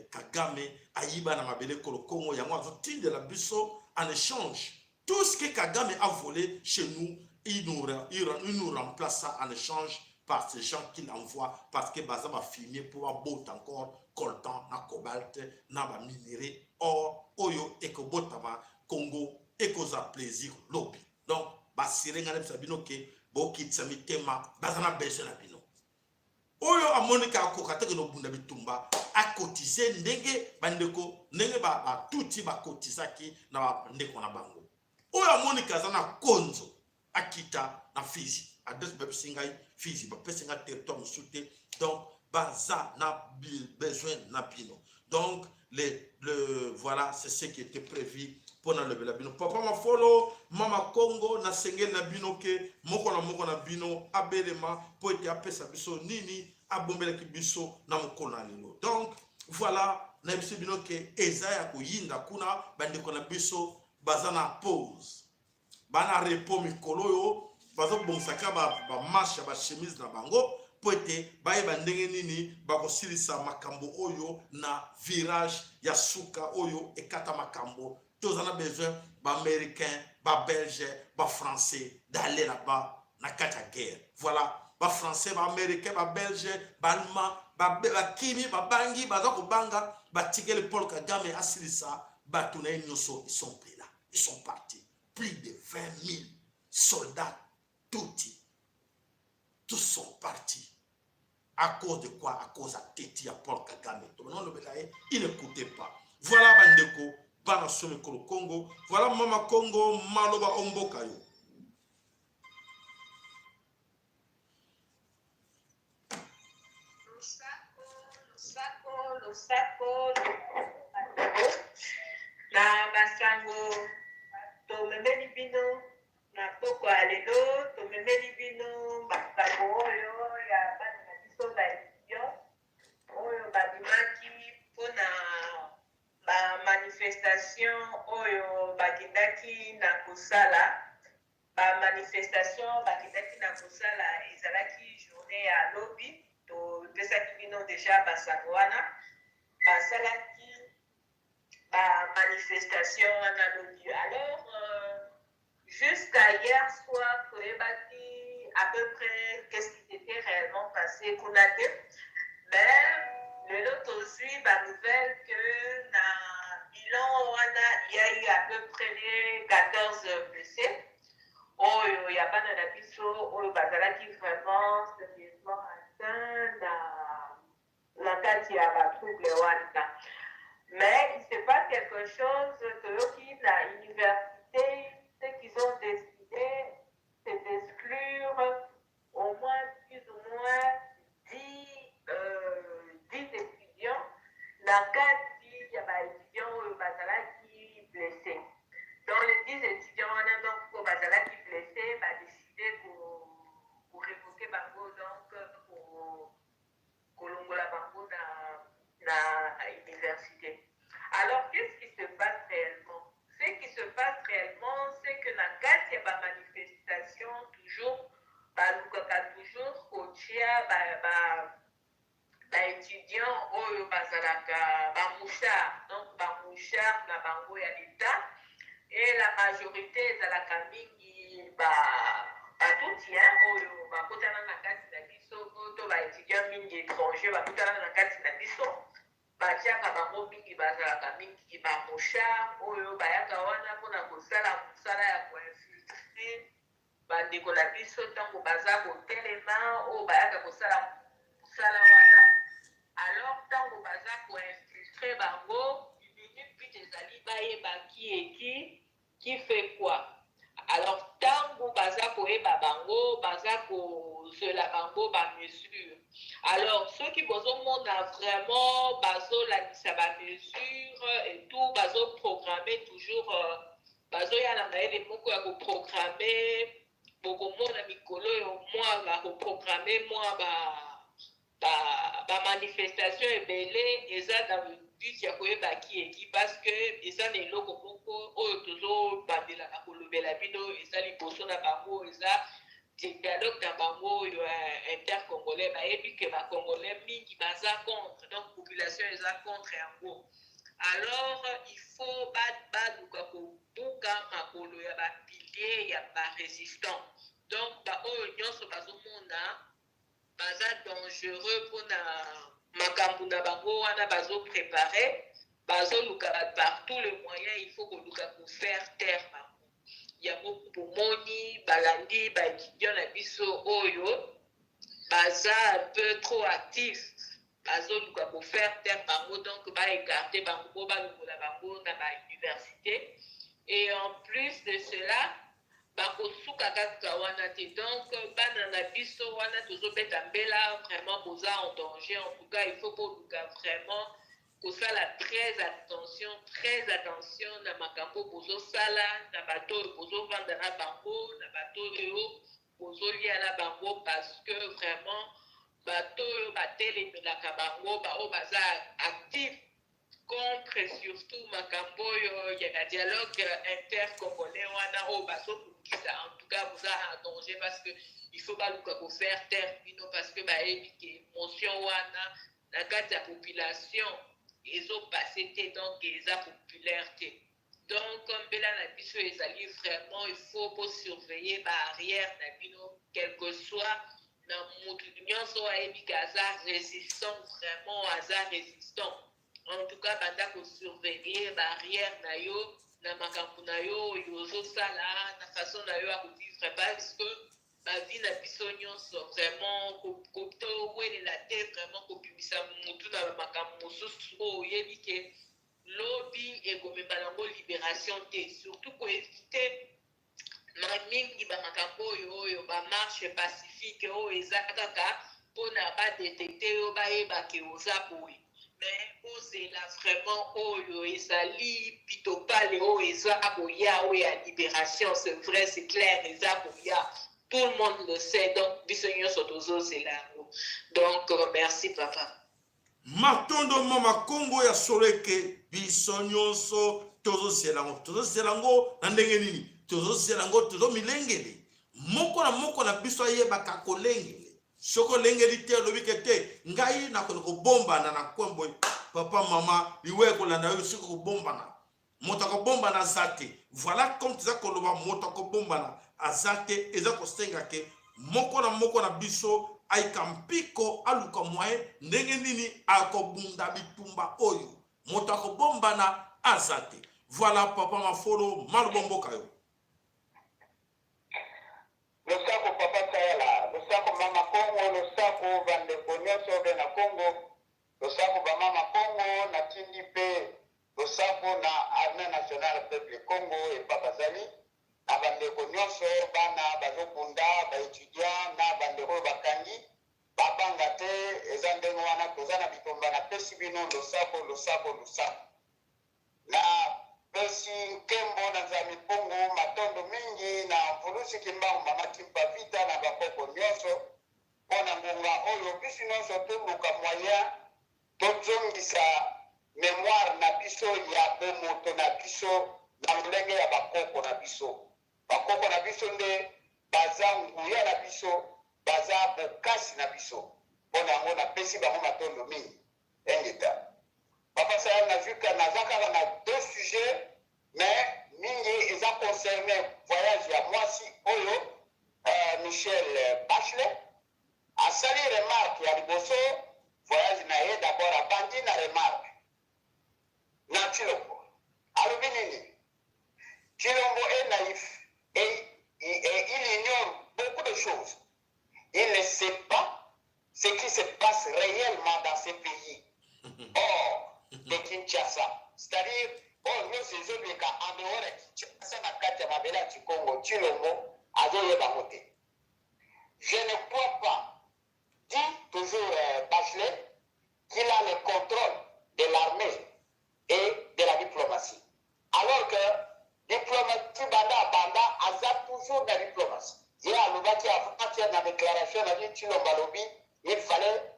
Kagame ayiba na mabele kolo Congo. Yango azotindela biso en échange. Tout ce que Kagame a volé chez nous, il nous remplace ça en échange par ces gens qu'il envoie, parce que baza bafumier mpo babota encore coltan na cobalt na baminerai or oyo ekobotama Congo, ekozwa plaisir lobi. Donc basire ngai nayebisa bino ke bokitisa mitema, baza na besoin na bino. Oyo amoniki akoka te kende obunda bitumba, akotize ndenge bandeko, ndenge batuti bakotizaki na bandeko na bango. Oyo amoniki aza na konzo, akita na Fizi. Adresse bapesi ngai Fizi, bapesi ngai territoire mosusu te. Donc baza na besoin na bino. Donc le voilà, c'est ce qui était prévu mpo nalobela bino. Papa Mafolo, mama Congo, nasengeli na bino ke moko na moko na bino abelema mpo ete apesa biso nini abombelaki biso na mokolo na lelo. Donc voilà, nayebisi bino ke eza ya koyinda kuna. Bandeko na biso baza na pause, bana repos mikolo oyo, bazobongisaka bamanche ya bachemise na bango mpo ete bayeba ndenge nini bakosilisa makambo oyo na virage ya suka oyo ekata makambo. Toza na besoin baaméricain, babelge, bafrançais d'aller là-bas na kati ya guerre. Voilà, bafrançais, baaméricain, babelge, baallemand bakimi, babangi, baza kobanga, batikeli Paul Kagame asilisa bato na ye nyonso. Ils sont pris là, ils sont partis, plus de 20 000 soldats tutsi, tous sont partis. À cause de quoi? À cause ya teti ya Paul Kagame. Tonolobela ye, il n'écoutait pas. Voilà, bandeko bana so mikolo Congo. Voilà, mama Congo, maloba omboka yo. Losako, losako, losako na basango tomemeli bino na poko ya lelo. Tomemeli bino basango oyo ya bana na biso baétudiant oyo babimaki mpona bamanifestation oyo bakendaki na kosala. Bamanifestation bakendaki na kosala ezalaki journée ya lobi. Topesaki bino déjà basango wana. Basalaki bamanifestation wana lobi. Alors jusqu'à hier soir, toyebaki à peu près qu'est-ce qui s'était réellement passé kuna te. Mais lelo tozwi banouvelle que na bilan wana, il y a eu à peu près 14 blessés oyo ya bana na biso oyo bazalaki vraiment sérieusement atteint na kati ya batrouble wana. Mais il se passe quelque chose. Toyoki na université, ce qu'ils ont décidé, c'est d'exclure au moins plus ou moins 10 étudiants na kati ya baétudiant oyo bazalaki blessé. Dans les 10 étudiants wana, donc oyo bazalaki blessé, badécide korévoke bango, donc kolongola bango na université. Alors, qu'est-ce qui se passe réellement? Ce qui se passe réellement, c'est que na kati ya bamanifestation, toujours balukaka toujours kotia baétudiant oyo bazalaka bamouchard, donc bamouchard na bango ya l'État, et la majorité ezalaka mingi batutsi oyo bakotana na kati na biso, to baétudiant mingi étranger bakotana na kati na biso. Batiaka bango mingi, bazalaka mingi bamouchard oyo bayaka wana mpona kosala mosala ya koinfiltre bandeko na biso ntango baza kotelema, oyo bayaka kosala mosala wana. Alors ntango baza koinfiltre bango, but ezali bayeba qui est qui, qui fait quoi. Alors ntango baza koyeba bango, baza kozwela bango bamesure. Alors soki bozomona vraiment bazolandisa ba mesure et tout, bazoprogramme toujours, bazoya na mayele moko ya koprogramme. Bokomona mikolo oyo mwa bakoprogramme mwa bamanifestation ebele, eza dans le but ya koyeba ki eki, parce que eza na eloko moko oyo tozobandela na kolobela bino, eza liboso na bango, eza dialogue na bango oyo intercongolais. Bayebi ke bacongolais mingi baza contre, donc population eza contre yango. Alors il faut baluka kobuka makolo ya bapilier ya barésistant. Donc baoyo nyonso bazomona baza dangereux mpona makambo na bango wana bazoprépare, bazoluka par tout le moyen, il faut koluka kofaire taire bango. Yango bomoni balandi baétudiant na biso oyo baza un peu trop actif, bazoluka kofaire taire bango, donc baécarte bango po balongola bango na bauniversité. Et en plus de cela, bakosuka kaka wana te. Donc bana na biso wana tozobeta mbela, vraiment boza en danger. En tout cas, il faut boluka vraiment kosala très attention, très attention na makambo bozosala, na bato oyo bozovanda na bango, na bato oyo bozolia na bango, parce que vraiment bato oyo batelemelaka bango, baoyo baza actif contre surtout makambo oyo ya dialogue intercongolais wana oyo bazobungisa, en tout cas boza en danger, parce que il faut baluka kofaire taire bino, parce que bayebi ke motion wana na kati ya population ezopase te, donc eza populaire te. Donc mbela na biso ezali vraiment, il faut bosurveiller baarrière na bino, quel que soit na mutu nyonso ayebi ke aza résistant, vraiment aza résistant. En tout cas, banda kosurveiller baarrière na yo, na makambo na yo oyo ozosala, na façon na yo ya kovivre, parce que bavie na biso nyonso vraiment towelela te, vraiment kobimisa mutu na makambo mosusu oyo oyebi ke lobi ekomema yango libération te. Surtout koéviter mingi bamakambo oyo bamarche pacifique oyo eza kaka mpona badétecter oyo bayeba ke oza boye, mais ozela vraiment oyo ezali pitopale, oyo eza koya, oyo ya libération. C'est vrai, c'est clair, eza koya, tout le monde le sait. Donc biso nyonso tozozela yango. Donc merci, papa. Matondo, mama Kongo. Ya solo eke biso nyonso tozozela yango. Tozozela yango na ndenge nini? Tozozela yango, tozomilengele. Moko na moko na biso ayebaka kolengele. Soki olengeli te, olobi ke te, ngai nakende kobombana na kwembo, papa, mama, liwa ekolanda yo. Soki kobombana, moto akobombana aza te. Voilà, comme toza koloba, moto akobombana aza te. Eza kosenga ke moko na moko na biso ayika mpiko, aluka moyen ndenge nini akobunda bitumba oyo. Moto akobombana aza te. Voilà, papa Mafolo, maloba mboka yo. Losako, papa Sayala. Losako, mama Kongo. Losako, bandeko nyonso be na Kongo. Losako, bamama Kongo. Natindi mpe losako na Armée nationale peuple Congo epa bazali, na bandeko nyonso, bana bazobunda, baétudiant na bandeko oyo bakangi, babanga te. Eza ndenge wana, toza na bitumba. Napesi bino losako, losako, losako. Napesi nkembo na Nzambe Mpungu, matondo mingi na Mvulusi Kimbangu, mama Kimpa Vita, na bakoko nyonso mpo na ngonga oyo. Biso nyonso toluka moyen tozongisa mémoire na biso ya bomoto na biso na lolenge ya bakoko na biso. Bakoko na biso nde baza nguya na biso, baza bokasi na biso. Mpo na yango napesi bango matondo mingi. Engeta, papa Sayal. Nazwika, naza kaka na deux sujets, mais mingi eza concerne voyage ya mwasi oyo Michel Bachelet. Asali remarque ya liboso, voyage na ye d'abord abandi na remarque na Tshilombo. Alobi nini? Tshilombo est naïf et il ignore beaucoup de choses. Il ne sait pas ce qui se passe réellement dans ce pays hors de Kinshasa, c'est-à-dire oyo nyonso ezoleka en dehors ya Kinshasa, na kati ya mabele ya Tshikongo, Tshilombo azoyeba yango te. Je ne crois pas. Dit toujours euh, Bachelet qu'il a le contrôle de l'armée et de la diplomatie. Alors que diplomatie banda banda aza toujours na diplomatie. Ye alobaki avant na déclaration na ye Tshilombo alobi il fallait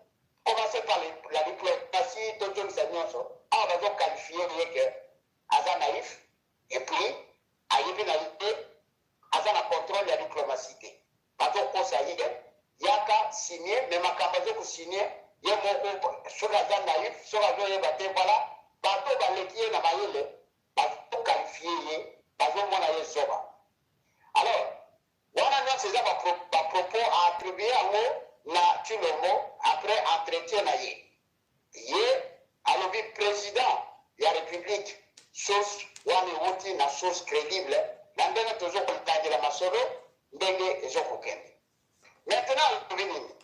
commencer par la diplomatie tozongisa nyonso. Awa bazoqualifie ye ke aza naïf et puis ayebi na ye te, aza na contrôle ya diplomatie te. Bazokosa ye yaka signe, mais makambo azokosigne ye moko, soki aza naïf, soki azoyeba te. Voilà, bato baleki ye na mayele bazoqualifie ye, bazomona ye zoba. Alors wana nyonso eza bapropos aattribue yango na Tshilombo après entretien na ye. Ye alobi président ya république, source wana ewuti na source crédible na ndenge tozokotangela masolo ndenge ezokokende. Maintenant alobi nini?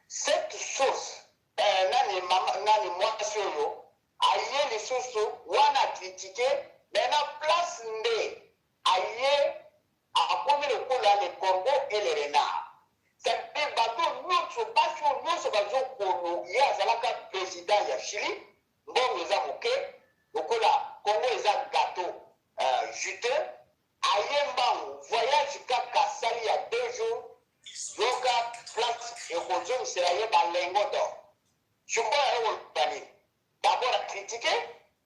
Cette source nani, mama, nani, mwasi oyo aye lisusu wana acritique maintenant place nde aye akomi lokola le corbeau et le renard, c'est-à-dire bato nyonso, basi oyo nyonso bazokolo. Ye azalaka président ya Chili, mbongo eza moke lokola Congo eza gâteau juteux. Aye mbangu, voyage kaka asali ya 2 jours, yoka place ekozongisela ye balingots d'or. Sikoyo aye koloba nini? D'abord acritique,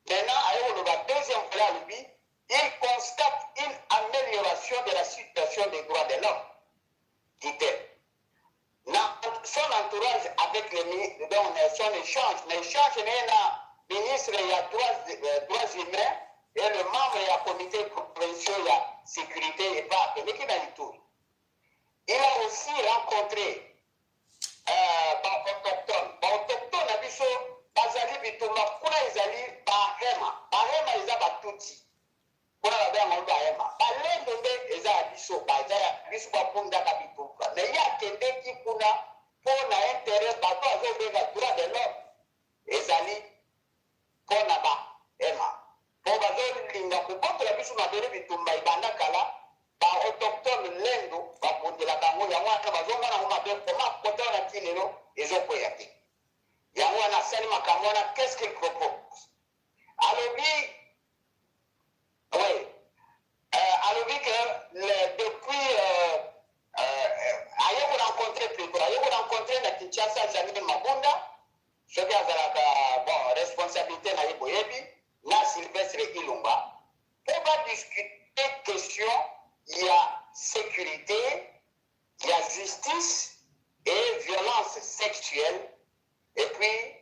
maintenant aye koloba deuxième volet. Alobi il constate une amélioration de la situation des droits de l'homme, dit-elle, na son entourage avec les ministres, donc son échange, na échange na ye na ministre ya droits humains et le membre ya comité provincial ya sécurité epa akendeki na Ituri. Il a aussi rencontré baautochtone. Baautochtone na biso bazali bitumba kuna, ezali Bahema. Bahema eza Batutsi, kuna babenga yango Bahema. Balendo nde eza ya biso, baza ya biso, babundaka bitumba. Mais ye akendeki kuna mpo na intérêt bato azobenga droit de l'homme, ezali mpo na Bahema, mpo bazolinga kobotola biso mabele. Bitumba ebanda kala, baautochtone Lendo babundelaka yango. Yango wana bazomona yango mabe koma kota wana ti lelo ezokweya te. Yango wana asali makambo wana. Qu'est-ce qu'il propose? Alobi oui, alobi que depuis aye korencontre, plutôt aye korencontre na Kinshasa Janine Mabunda, soki azalaka bon responsabilité na ye boyebi, na Sylvestre Ilunga, mpo badiscute question ya sécurité, ya justice et violence sexuelle, et puis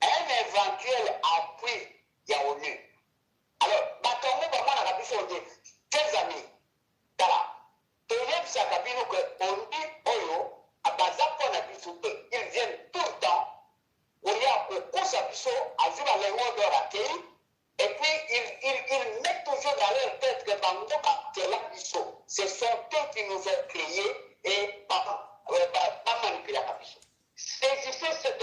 un éventuel appui ya ONU. Alors bato yango bamonaka biso nde, chers amis, tala, toyebisaka bino ke ONU oyo baza mpo na biso te. Ils viennent tout le temps koya kokosa biso. Azwi balingots d'or, akei, et puis ils mettent toujours dans leur tête que bango bakela biso, ce sont eux qui nous ont créés et bamanipulaka biso. Saisissez cette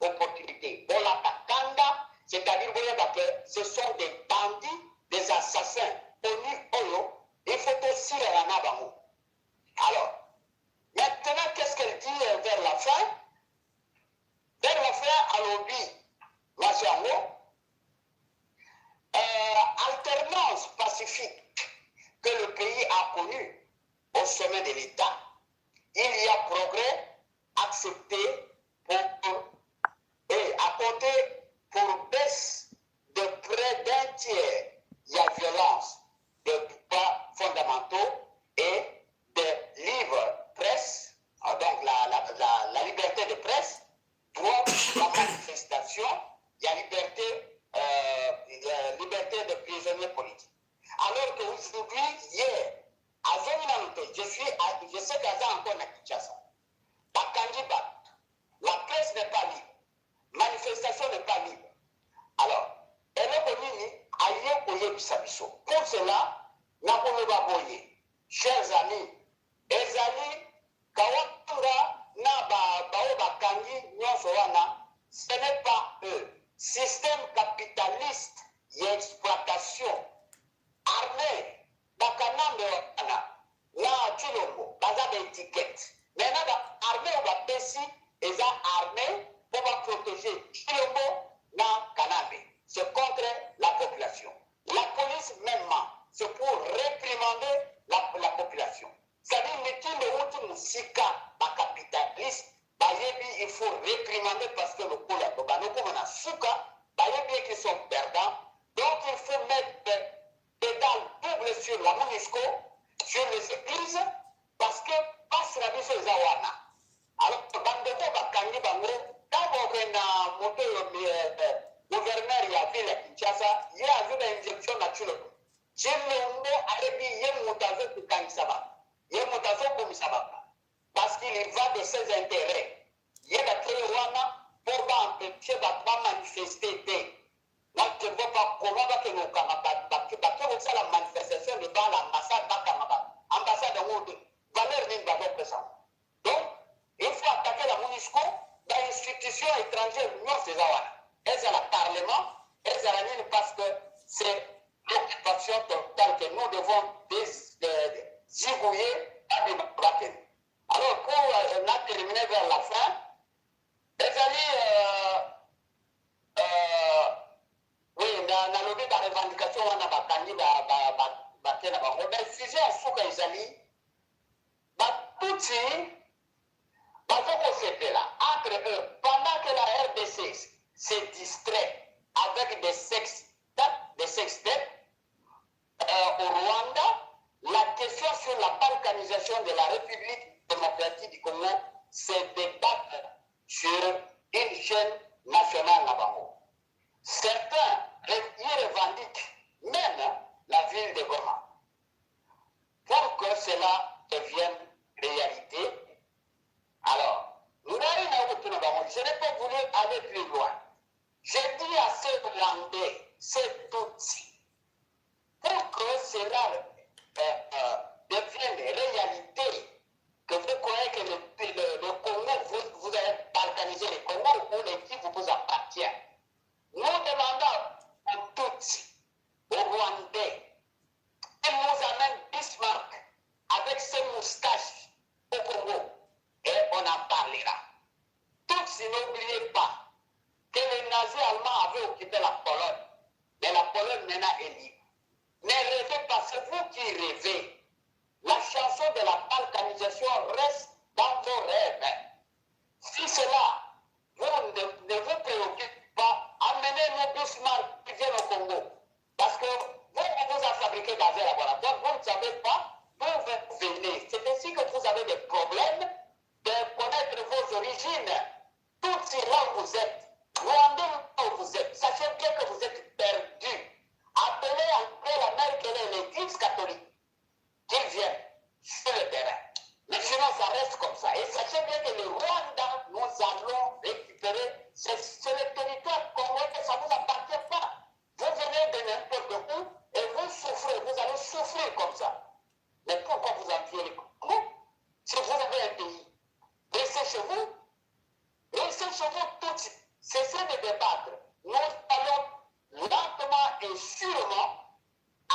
opportunité, bolata kanda, c'est-à-dire boyeba que ce sont des bandits, des assassins. ONU oyo, il faut tosilana na bango. Alors maintenant, qu'est-ce qu'elle dit vers la fin? Vers la fin alobi mwasi yango alternance pacifique que le pays a connue au sommet de l'État, il y a progrès accepté pour et à côté pour baisse de près d'un tiers, il y a violence des droits fondamentaux et de libre presse, ah, donc la liberté de presse, droit de la manifestation, il y a liberté de prisonniers politiques. Alors qu'aujourd'hui, hier, azongi nanu te, je sais qu'aza encore na Kinshasa, bakangi bato, la presse n'est pas libre, manifestation n'est pas libre. Alors eloko nini aye koyebisa biso? Pour cela nakoloba boye, chers amis, ezali Kawanga na baoyo bakangi nyonso wana, ce n'est pas eux. Système capitaliste ya exploitation armée, bakanambe wana na Tshilombo baza baétiquette. Maintenant ba armee oyo ba pesi eza armee po ba proteger Tshilombo na Kanambe c'est contre la population. La police memement c'est pour reprimander la la population. C'est à dire mitindo ewuti musika ba capitalistes bayebi il faut reprimander parce que lokola banokoma na suka bayebi qu'ils sont perdants donc il faut mettre pedale double sur la Monusco sur les eglises Parce que pasi na biso eza wana. Alors ba ndeko bakangi bango tango okende na moto oyo gouverneur ya ville ya Kinshasa ye azwi ba injection na Tshilombo. Tshilombo ayebi ye moto azo kokangisa bato, ye moto azo bomisa bato parce qu'il y va de ses interets. Ye batie ye wana po ba empecher bato ba manifester te. Moi je ne vois pas comment bakende kokanga bato bake kosala manifestation devant l'ambassade bakanga bato ambassade yango de valeur nini bazopesa donc il faut attaquer la MONUSCO ba institution étrangère nyonso eza wana ezala parlement ezala nini parce que c'est l'occupation totale que nous devons zigouiller babima bakende alors pour euh, na terminer vers la fin ezali euh, Euh, oui, na nalobi ba revendication wana bakangi ba ba ba bake na bango mais sujet ya suka ezali ba tutsi bazo kosepela entre eux pendant que la RDC se distrait avec des sex des sex tapes euh, au Rwanda la question sur la balkanisation de la République démocratique du Congo se débat sur une chaîne nationale na bango. Certains y revendiquent même la ville de Goma. Pour que cela devienne réalité, alors, ngai nakotuna bango, je n'ai pas voulu aller plus loin. Je dis à ces Rwandais, ces Tutsis, pour que cela euh, euh, devienne réalité, que vous croyez que le, le, le Congo, vous, vous avez balkanisé le Congo ou le Kivu vous appartient. Nous demandons aux Tutsis, aux Rwandais, qu'ils nous amènent Bismarck avec ses moustaches au Congo et on en parlera. Tutsis, n'oubliez pas que les nazis allemands avaient occupé la Pologne, mais la Pologne maintenant est libre. Ne rêvez pas, c'est vous qui rêvez. La chanson de la balkanisation reste dans vos rêves. Si cela vous ne, ne vous préoccupe pas, amenez-nous Bismarck qui vient au Congo. Parce que vous, on vous a fabriqué dans un laboratoire, vous ne savez pas d'où vous venez. C'est ainsi que vous avez des problèmes de connaître vos origines. Tout là où vous êtes, Rwandais où vous êtes, sachez bien que vous êtes perdus. Appelez Angela Merkel et l'Église catholique qu'ils viennent sur le terrain. Mais sinon, ça reste comme ça. Et sachez bien que le Rwanda, nous allons récupérer, c'est le territoire congolais, ça ne vous appartient pas. Vous venez de n'importe où et vous souffrez, vous allez souffrir comme ça. Mais pourquoi vous enviez le Congo? Si vous avez un pays, restez chez vous, restez chez vous tout de suite. Cessez de débattre. Nous allons lentement et sûrement à,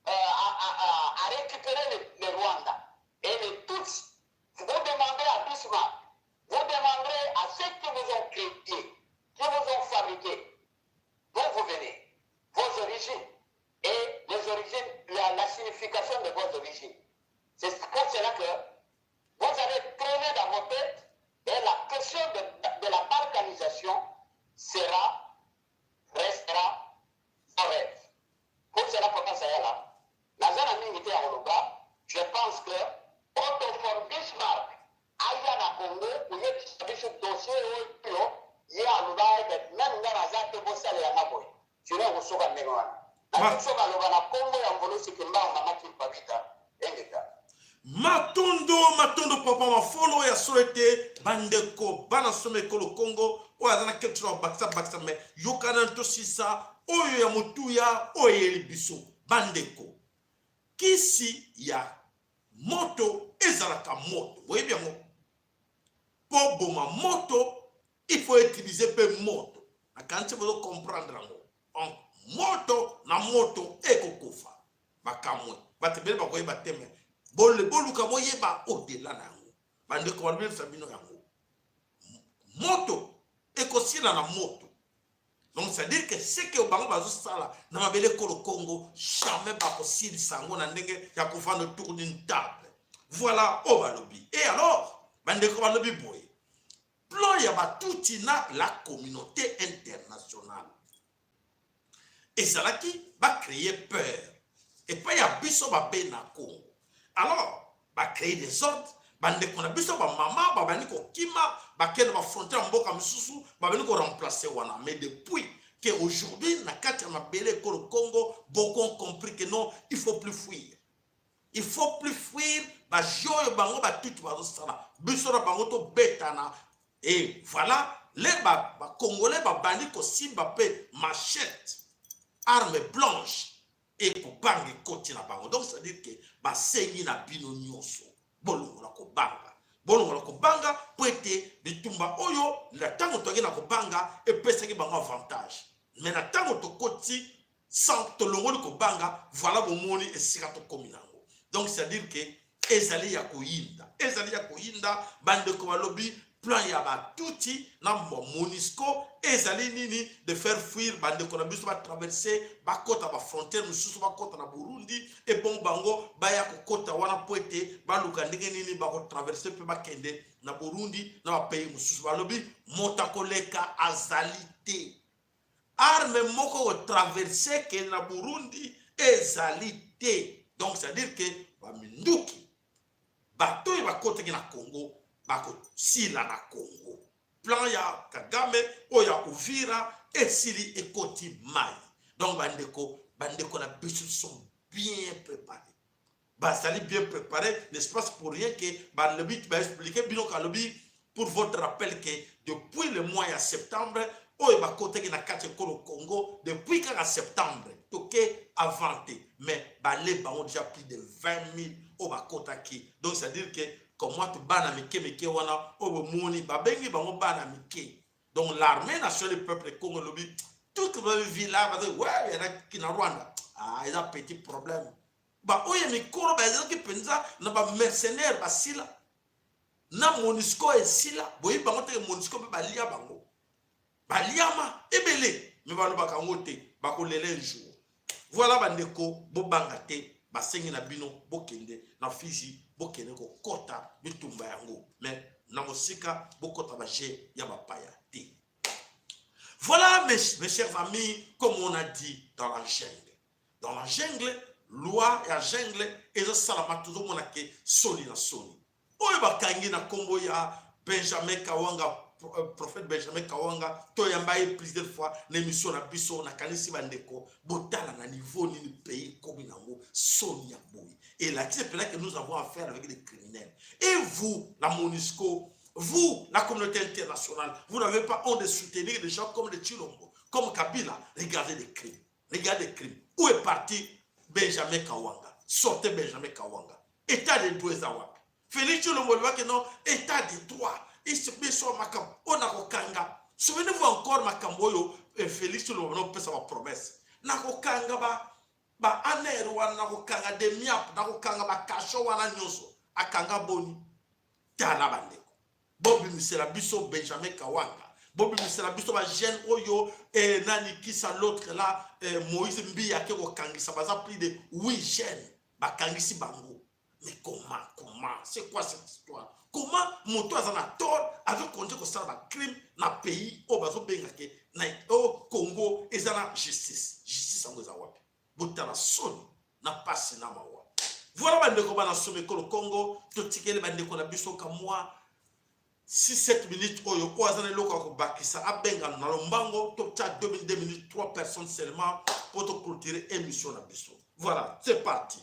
euh, à, à, à récupérer le, le Rwanda. Et les Tutsis, vous demanderez à Bismarck, vous demanderez à ceux qui vous ont créé, qui vous ont fabriqué, d'où vous venez, vos origines et les origines, la, la signification de vos origines. C'est pour cela que vous allez traîner dans vos têtes et la question de, de la balkanisation sera, restera sans rêve. Pour cela, papa Sayala, naza na mingi te ya koloba, je pense que Otto von Bismarck aya na Congo koyebisa biso dossier oyo ye aloba ete même nga naza te bosalela nga boye sinon ekosuka ndenge wana. Na biso baloba na nkombo ya Mvulusi Kimbangu Mama Kimpavita Engeta. Matondo, matondo papa Mafolo ya solo ete bandeko bana soma ekolo Congo oyo aza na quelque chose bakisa bakisa me yokana ntosisa oyo ya motuya oyo eyeli biso bandeko kisi ya moto ezalaka moto boyebi yango mpo boma moto il faut utiliser mpe moto nakanisi bozo comprendre yango donc moto na moto ekokufa bakamwe bato ebele bakoyeba te me boluka boyeba au-delà na yango. Bandeko, balobelisa bino yango, moto ekosila na moto. Donc c'est à dire que ce que bango bazosala na mabele ekolo Congo, jamais bakosilisa yango na ndenge ya kovanda autour d'une table. Voilà oyo balobi. Et alors, bandeko, balobi boye: plan ya Batuti na la communauté internationale ezalaki bacréer peur epai ya biso babe na Congo. Alors bacréer des ordres, bandeko na biso bamama babandi kokima, bakende bafrontière ya mboka mosusu, babandi koremplacer wana. Mais depuis que aujourd'hui na kati ya mabele ekolo Congo, beaucoup ont compris que non, il faut plus fuir, il faut plus fuir. Bajeux oyo bango Batuti bazosala, biso na bango tobetana. Et voilà, les Bacongolais babandi kosimba mpe machette, arme blanche, ekobanga ekoti na bango. Donc c'est à dire que basengi na bino nyonso, bolongola kobanga, bolongola kobanga, mpo ete bitumba oyo, na ntango toyaki na kobanga, epesaki bango avantage. Mais na ntango tokoti sans tolongoli kobanga, voilà, bomoni esika tokómi nango. Donc c'est à dire que ezali ya koyinda, ezali ya koyinda. Bandeko balobi plan ya Batuti na MONUSCO ezali nini? De faire fuir bandeko na biso, batraverse, bakɔta bafrontière mosusu, bakɔta na Burundi. Ebongo bango baya kokɔta wana mpo ete baluka ndenge nini bakotraverse mpe bakende na Burundi na bapays mosusu. Balobi moto akoleka azali te, arme moko kotraverse kende na Burundi ezali te. Donc c'est à dire que baminduki, bato oyo bakɔtaki na Congo bakosila na Congo. Plan ya Kagame oyo ya Uvira esili, ekoti mai. Donc bandeko, bandeko na biso sont bien préparés, bazali bien préparés, n'est-ce pas? Pour rien que balobi, baexpliquer bino, kalobi pour votre rappel que depuis le mois ya septembre oyo bakotaki na kati ekolo Congo, depuis kaka septembre, toke avant te, mais bale bango déjà plus de 20 000 oyo bakotaki. Donc c'est à dire que comment bana mike mike wana oyo bomoni babengi bango bana mike. Donc l'armée nationale du peuple Congo elobi tout village ouais yanaki na Rwanda, ah, eza petit problème. Baoyo mikolo bazalaki mpenza na bamercenaire basila na MONUSCO esila. Boyebi bango teke MONUSCO mpe balia bango, baliama ebele, me balobaka yango te, bakolela un jour. Voilà, bandeko, bobanga te. Basengi na bino, bokende na Fizi, bokende kokɔta bitumba yango, mais na mosika, bokɔta bajeux ya bapaya te. Voilà, mes chers amis, comme on a dit, dans la jungle, dans la jungle, loi ya jungle ezosalama. Tozomona ke soni na soni oyo bakangi na nkombo ya Benjamin Kawanga, prophète Benjamin Kawanga. Toyamba ye plusieurs fois na émission na biso. Nakanisi bandeko botala na niveau nini pays komi nango. Soni ya boye elakisi mpenza que nous avons affaire avec des criminels. Et vous, la MONUSCO, vous, la communauté internationale, vous n'avez pas honte de soutenir des gens comme les Tshilombo, comme Kabila? Regardez les crimes, regardez les crimes. Où est parti Benjamin Kawanga? Sortez Benjamin Kawanga. État de droit eza wapi? Félix Tshilombo olobaki non, état de droit, biso makambo oyo nakokanga. Souvenez-vous encore makambo oyo Félix Tshilombo nopesa bapromesse: nakokanga ba ANR wana, nakokanga DEMIAP, nakokanga bakasho wana nyonso. Akanga boni? Tala bandeko, bobimisela biso Benjamin Kawanga, bobimisela biso bajeune oyo nani kisa l'autre là, Moïse Mbiye ake kokangisa. Baza plus de 8 jeunes bakangisi bango. Mais comment, comment, c'est quoi cette histoire? Comment moto aza na tort azokonde kosala bacrime na pays oyo bazobengake na oyo Congo eza na justice? Justice yango eza wapi? Botala soni na pasi na mawa. Voilà, bandeko bana somo ekolo Congo, totikeli bandeko na biso kamwa 6-7 minutes. Oyo oyo aza na eloko ya kobakisa, abenga na lombango. Totia 2 minutes, 3 personnes seulement, mpo toclôturer émission na biso. Voilà, c'est parti.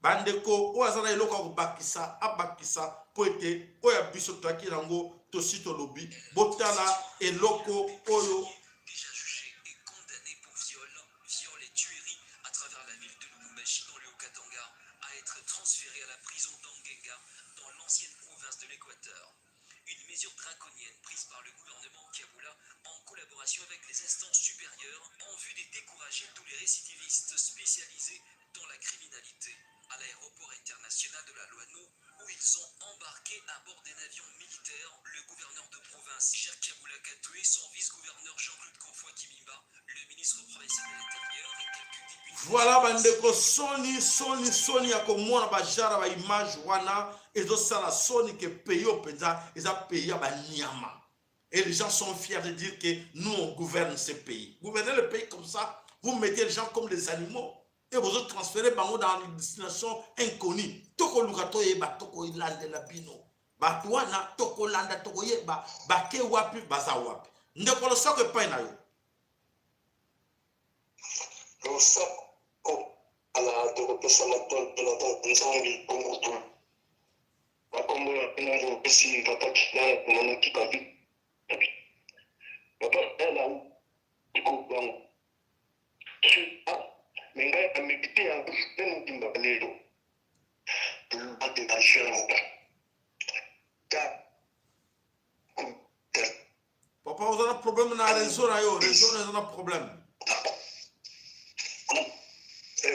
Bandeko oyo aza na eloko ya kobakisa, abakisa, mpo ete oyo ya biso toyaki yango tosi tolobi. Botala eloko oyo. Déjà jugé et condamné pour viol, viol et tuerie à travers la ville de Lubumbashi dans le Haut-Katanga, à être transféré à la prison d'Angenga dans l'ancienne province de l'Équateur. Une mesure draconienne prise par le gouvernement Kyabula en collaboration avec les instances supérieures en vue de décourager tous les récidivistes spécialisés dans la criminalité à l'aéroport international de la Luano où ils sont embarqués à bord des province Jacques Kyabula Katwe, son vice-gouverneur Jean-Claude Kofwa Kimimba, le ministre provincial de l'Intérieur et quelques députés. Voilà bandeko soni soni soni ya komona bajara ba image wana ezosala soni ke pays oyo mpenza eza pays ya banyama. Et les gens sont fiers de dire que nous on gouverne ce pays. Gouvernez le pays comme ça, vous mettez les gens comme des animaux et vous transférez bango dans une destination inconnue. Tokoluka toyeba, tokolandela bino bato wana, tokolanda, tokoyeba bake wapi, baza wapi. Ndeko, losako epai na yo. Losako ala, tokopesa matondo na Tata Nzambi Kongo. Bakombo ya bino opesi papa Kina monaki kabi papa na bango, mais ngai nameki te yango mpe mobimba lelo, loi de la jungle. Papa, oza na problème na réseau na yo, réseau na eza na problème.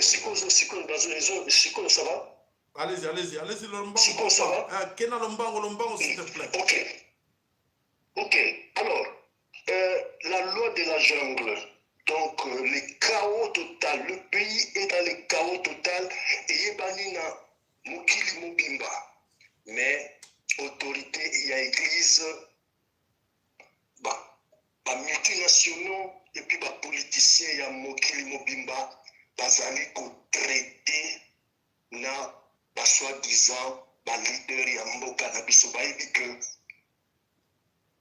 Sikoyo, sikoyo, sikoyo, ça va? Allez-y, allez-y, allez-y, lombango. Sikoyo, ça va? Kena lombango, lombango, s'il te plaît. Ok, alors la loi de la jungle, donc le chaos total, le pays est dans le chaos total, eyebani na mokili mobimba. Mais autorité ya église, bamultinationaux et puis bapoliticien ya mokili mobimba bazali kotraiter na basoi-disant baleader ya mboka na biso. Bayebi ke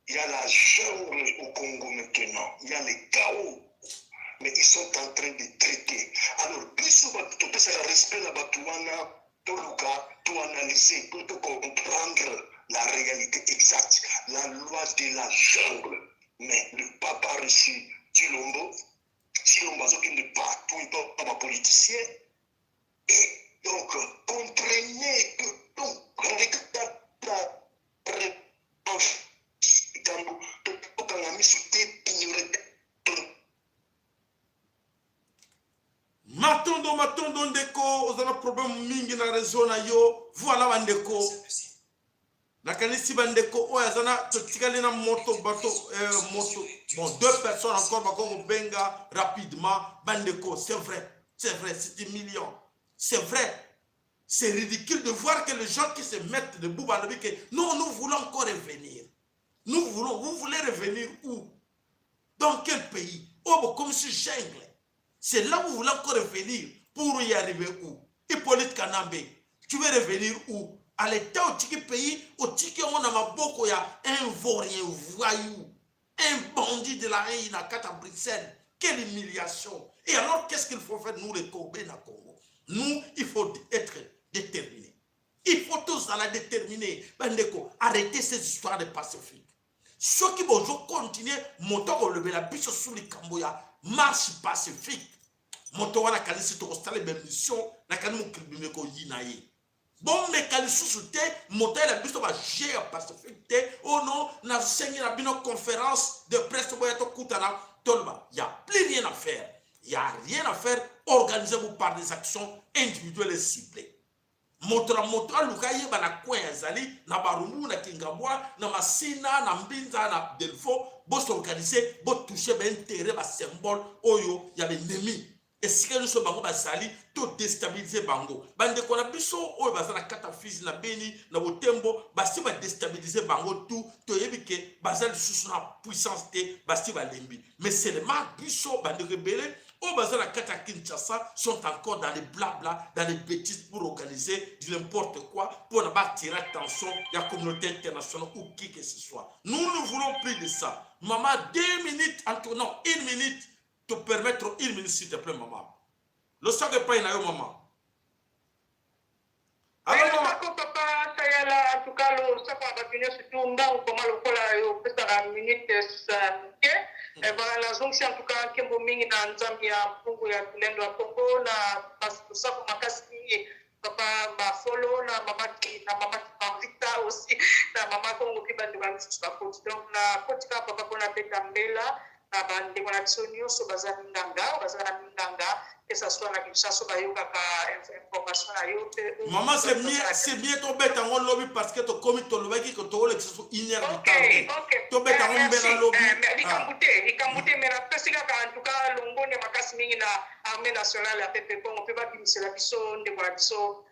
il y a la jungle au Congo maintenant, il y a le chaos, mais ils sont en train de traiter. Alors biso topesaka respect na bato wana, toluka toanalyser po tocomprendre la réalité exacte, la loi de la jungle. Mais le papa a reçu Tshilombo. Tshilombo azokende partout epa bapoliticien. Et donc comprenez que, donc regarde likambo, tokanga miso te, ignorer. Matondo, matondo ndeko, oza na problème mingi na réseau na yo. Voilà bandeko, nakanisi bandeko oyo aza na, totikali na moto bato moto, bon, deux personnes encore bako kobenga rapidement. Bandeko, c'est vrai, c'est vrai, c'est humiliant, c'est vrai, c'est ridicule de voir que les gens qui se mettent debout balobi que non, nous voulons encore revenir. Nous voulons, vous voulez revenir où? Dans quel pays? Oh, comme si jungle, c'est là où vous voulez encore revenir. Pour y arriver où? Hippolyte Kanambe, tu veux revenir où? À l'état otiki pays, otiki yango na maboko ya un vaurien, voyou, un bandit de la haine na kati ya Bruxelles. Quelle humiliation! Et alors, qu'est-ce qu'il faut faire, nous les Kobe na Congo? Nous, il faut être déterminés, il faut tous la déterminer. Bandeko, arrêtez ces histoires de pacifique. Soki bozo continuer, moto akolobela biso su likambo ya marche pacifique, moto wana akanisi tokosala baémission, nakani mokili bimeko koyina ye. Bomeka lisusu te, moto ayela biso bajeu ya pacifique te. Oh non, nasengi na bino conférence de presse, boya tokutana toloba. Y a plus rien à faire, y a rien à faire. Organisez-vous par des actions individuelles et ciblées. Moto na moto aluka ayeba na coin azali, na Barumbu, na Kingabwa, na Masina, na Mbinza, na Delvaux. Bos'organiser, botoucher baintérêt, basymbole oyo ya baennemi esika nyonso bango bazali, todéstabiliser bango. Bandeko na biso oyo baza na kati ya Fizi, na Beni, na Botembo, basi badéstabiliser bango tout. Toyebi ke baza lisusu na puissance te, basi balembi. Mais seulement biso bandeko ebele oyo baza na kati ya Kinshasa sont encore dans les blabla, dans les bêtises, pour organiser du n'importe quoi mpona baattirer attention ya communauté internationale ou qui que ce soit. Nous ne voulons plus de ça. Maman, 2 minutes entre, non, une minute, te permettre une minute, s'il te plaît, maman. Losako epai na yo, maman. Losako papa Sayala. En tout cas losako ya bato nyonso tu ndango koma lokola yo opesaka minute moke. Voilà, nazongisi en tout cas nkembo mingi na Nzambe ya mpungu ya tulendo ya Kongo, na losako makasi mingi papa Mafolo na mama na mama Vita aussi, na mama Kongo mpe bandeko ya misusu bakoti. Donc nakoti kaka papa mpona beta mbela. Na bandeko na biso nyonso baza minganga, baza na minganga, que ça soit na Kinshasa, bayokaka information na yo mpe. Mama, c'est mieux, c'est bien tobeta yango lobi, parce que tokomi, tolobaki ke tokolekisa so une heure de temps te. Tobeta yango mbela lobi. Likambo te, likambo te. Mais napesi kaka en tout cas longonya makasi mingi na Armée nationale ya pepe Congo mpe babimisela biso ndeko na biso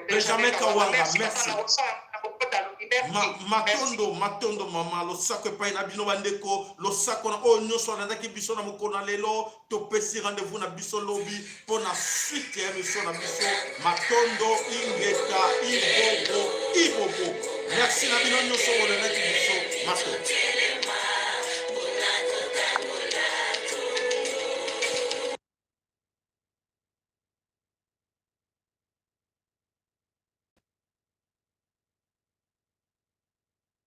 Benjamin Kawanga. Merci. Matondo, matondo mama. Losako epai na bino bandeko, losako na oyo nyonso alandaki biso na mokolo na lelo. Topesi rendez-vous na biso lobi mpo na suite ya émission na biso. Matondo, ingeta, ibobo ibobo. Merci na bino nyonso olandaki biso. Matondo.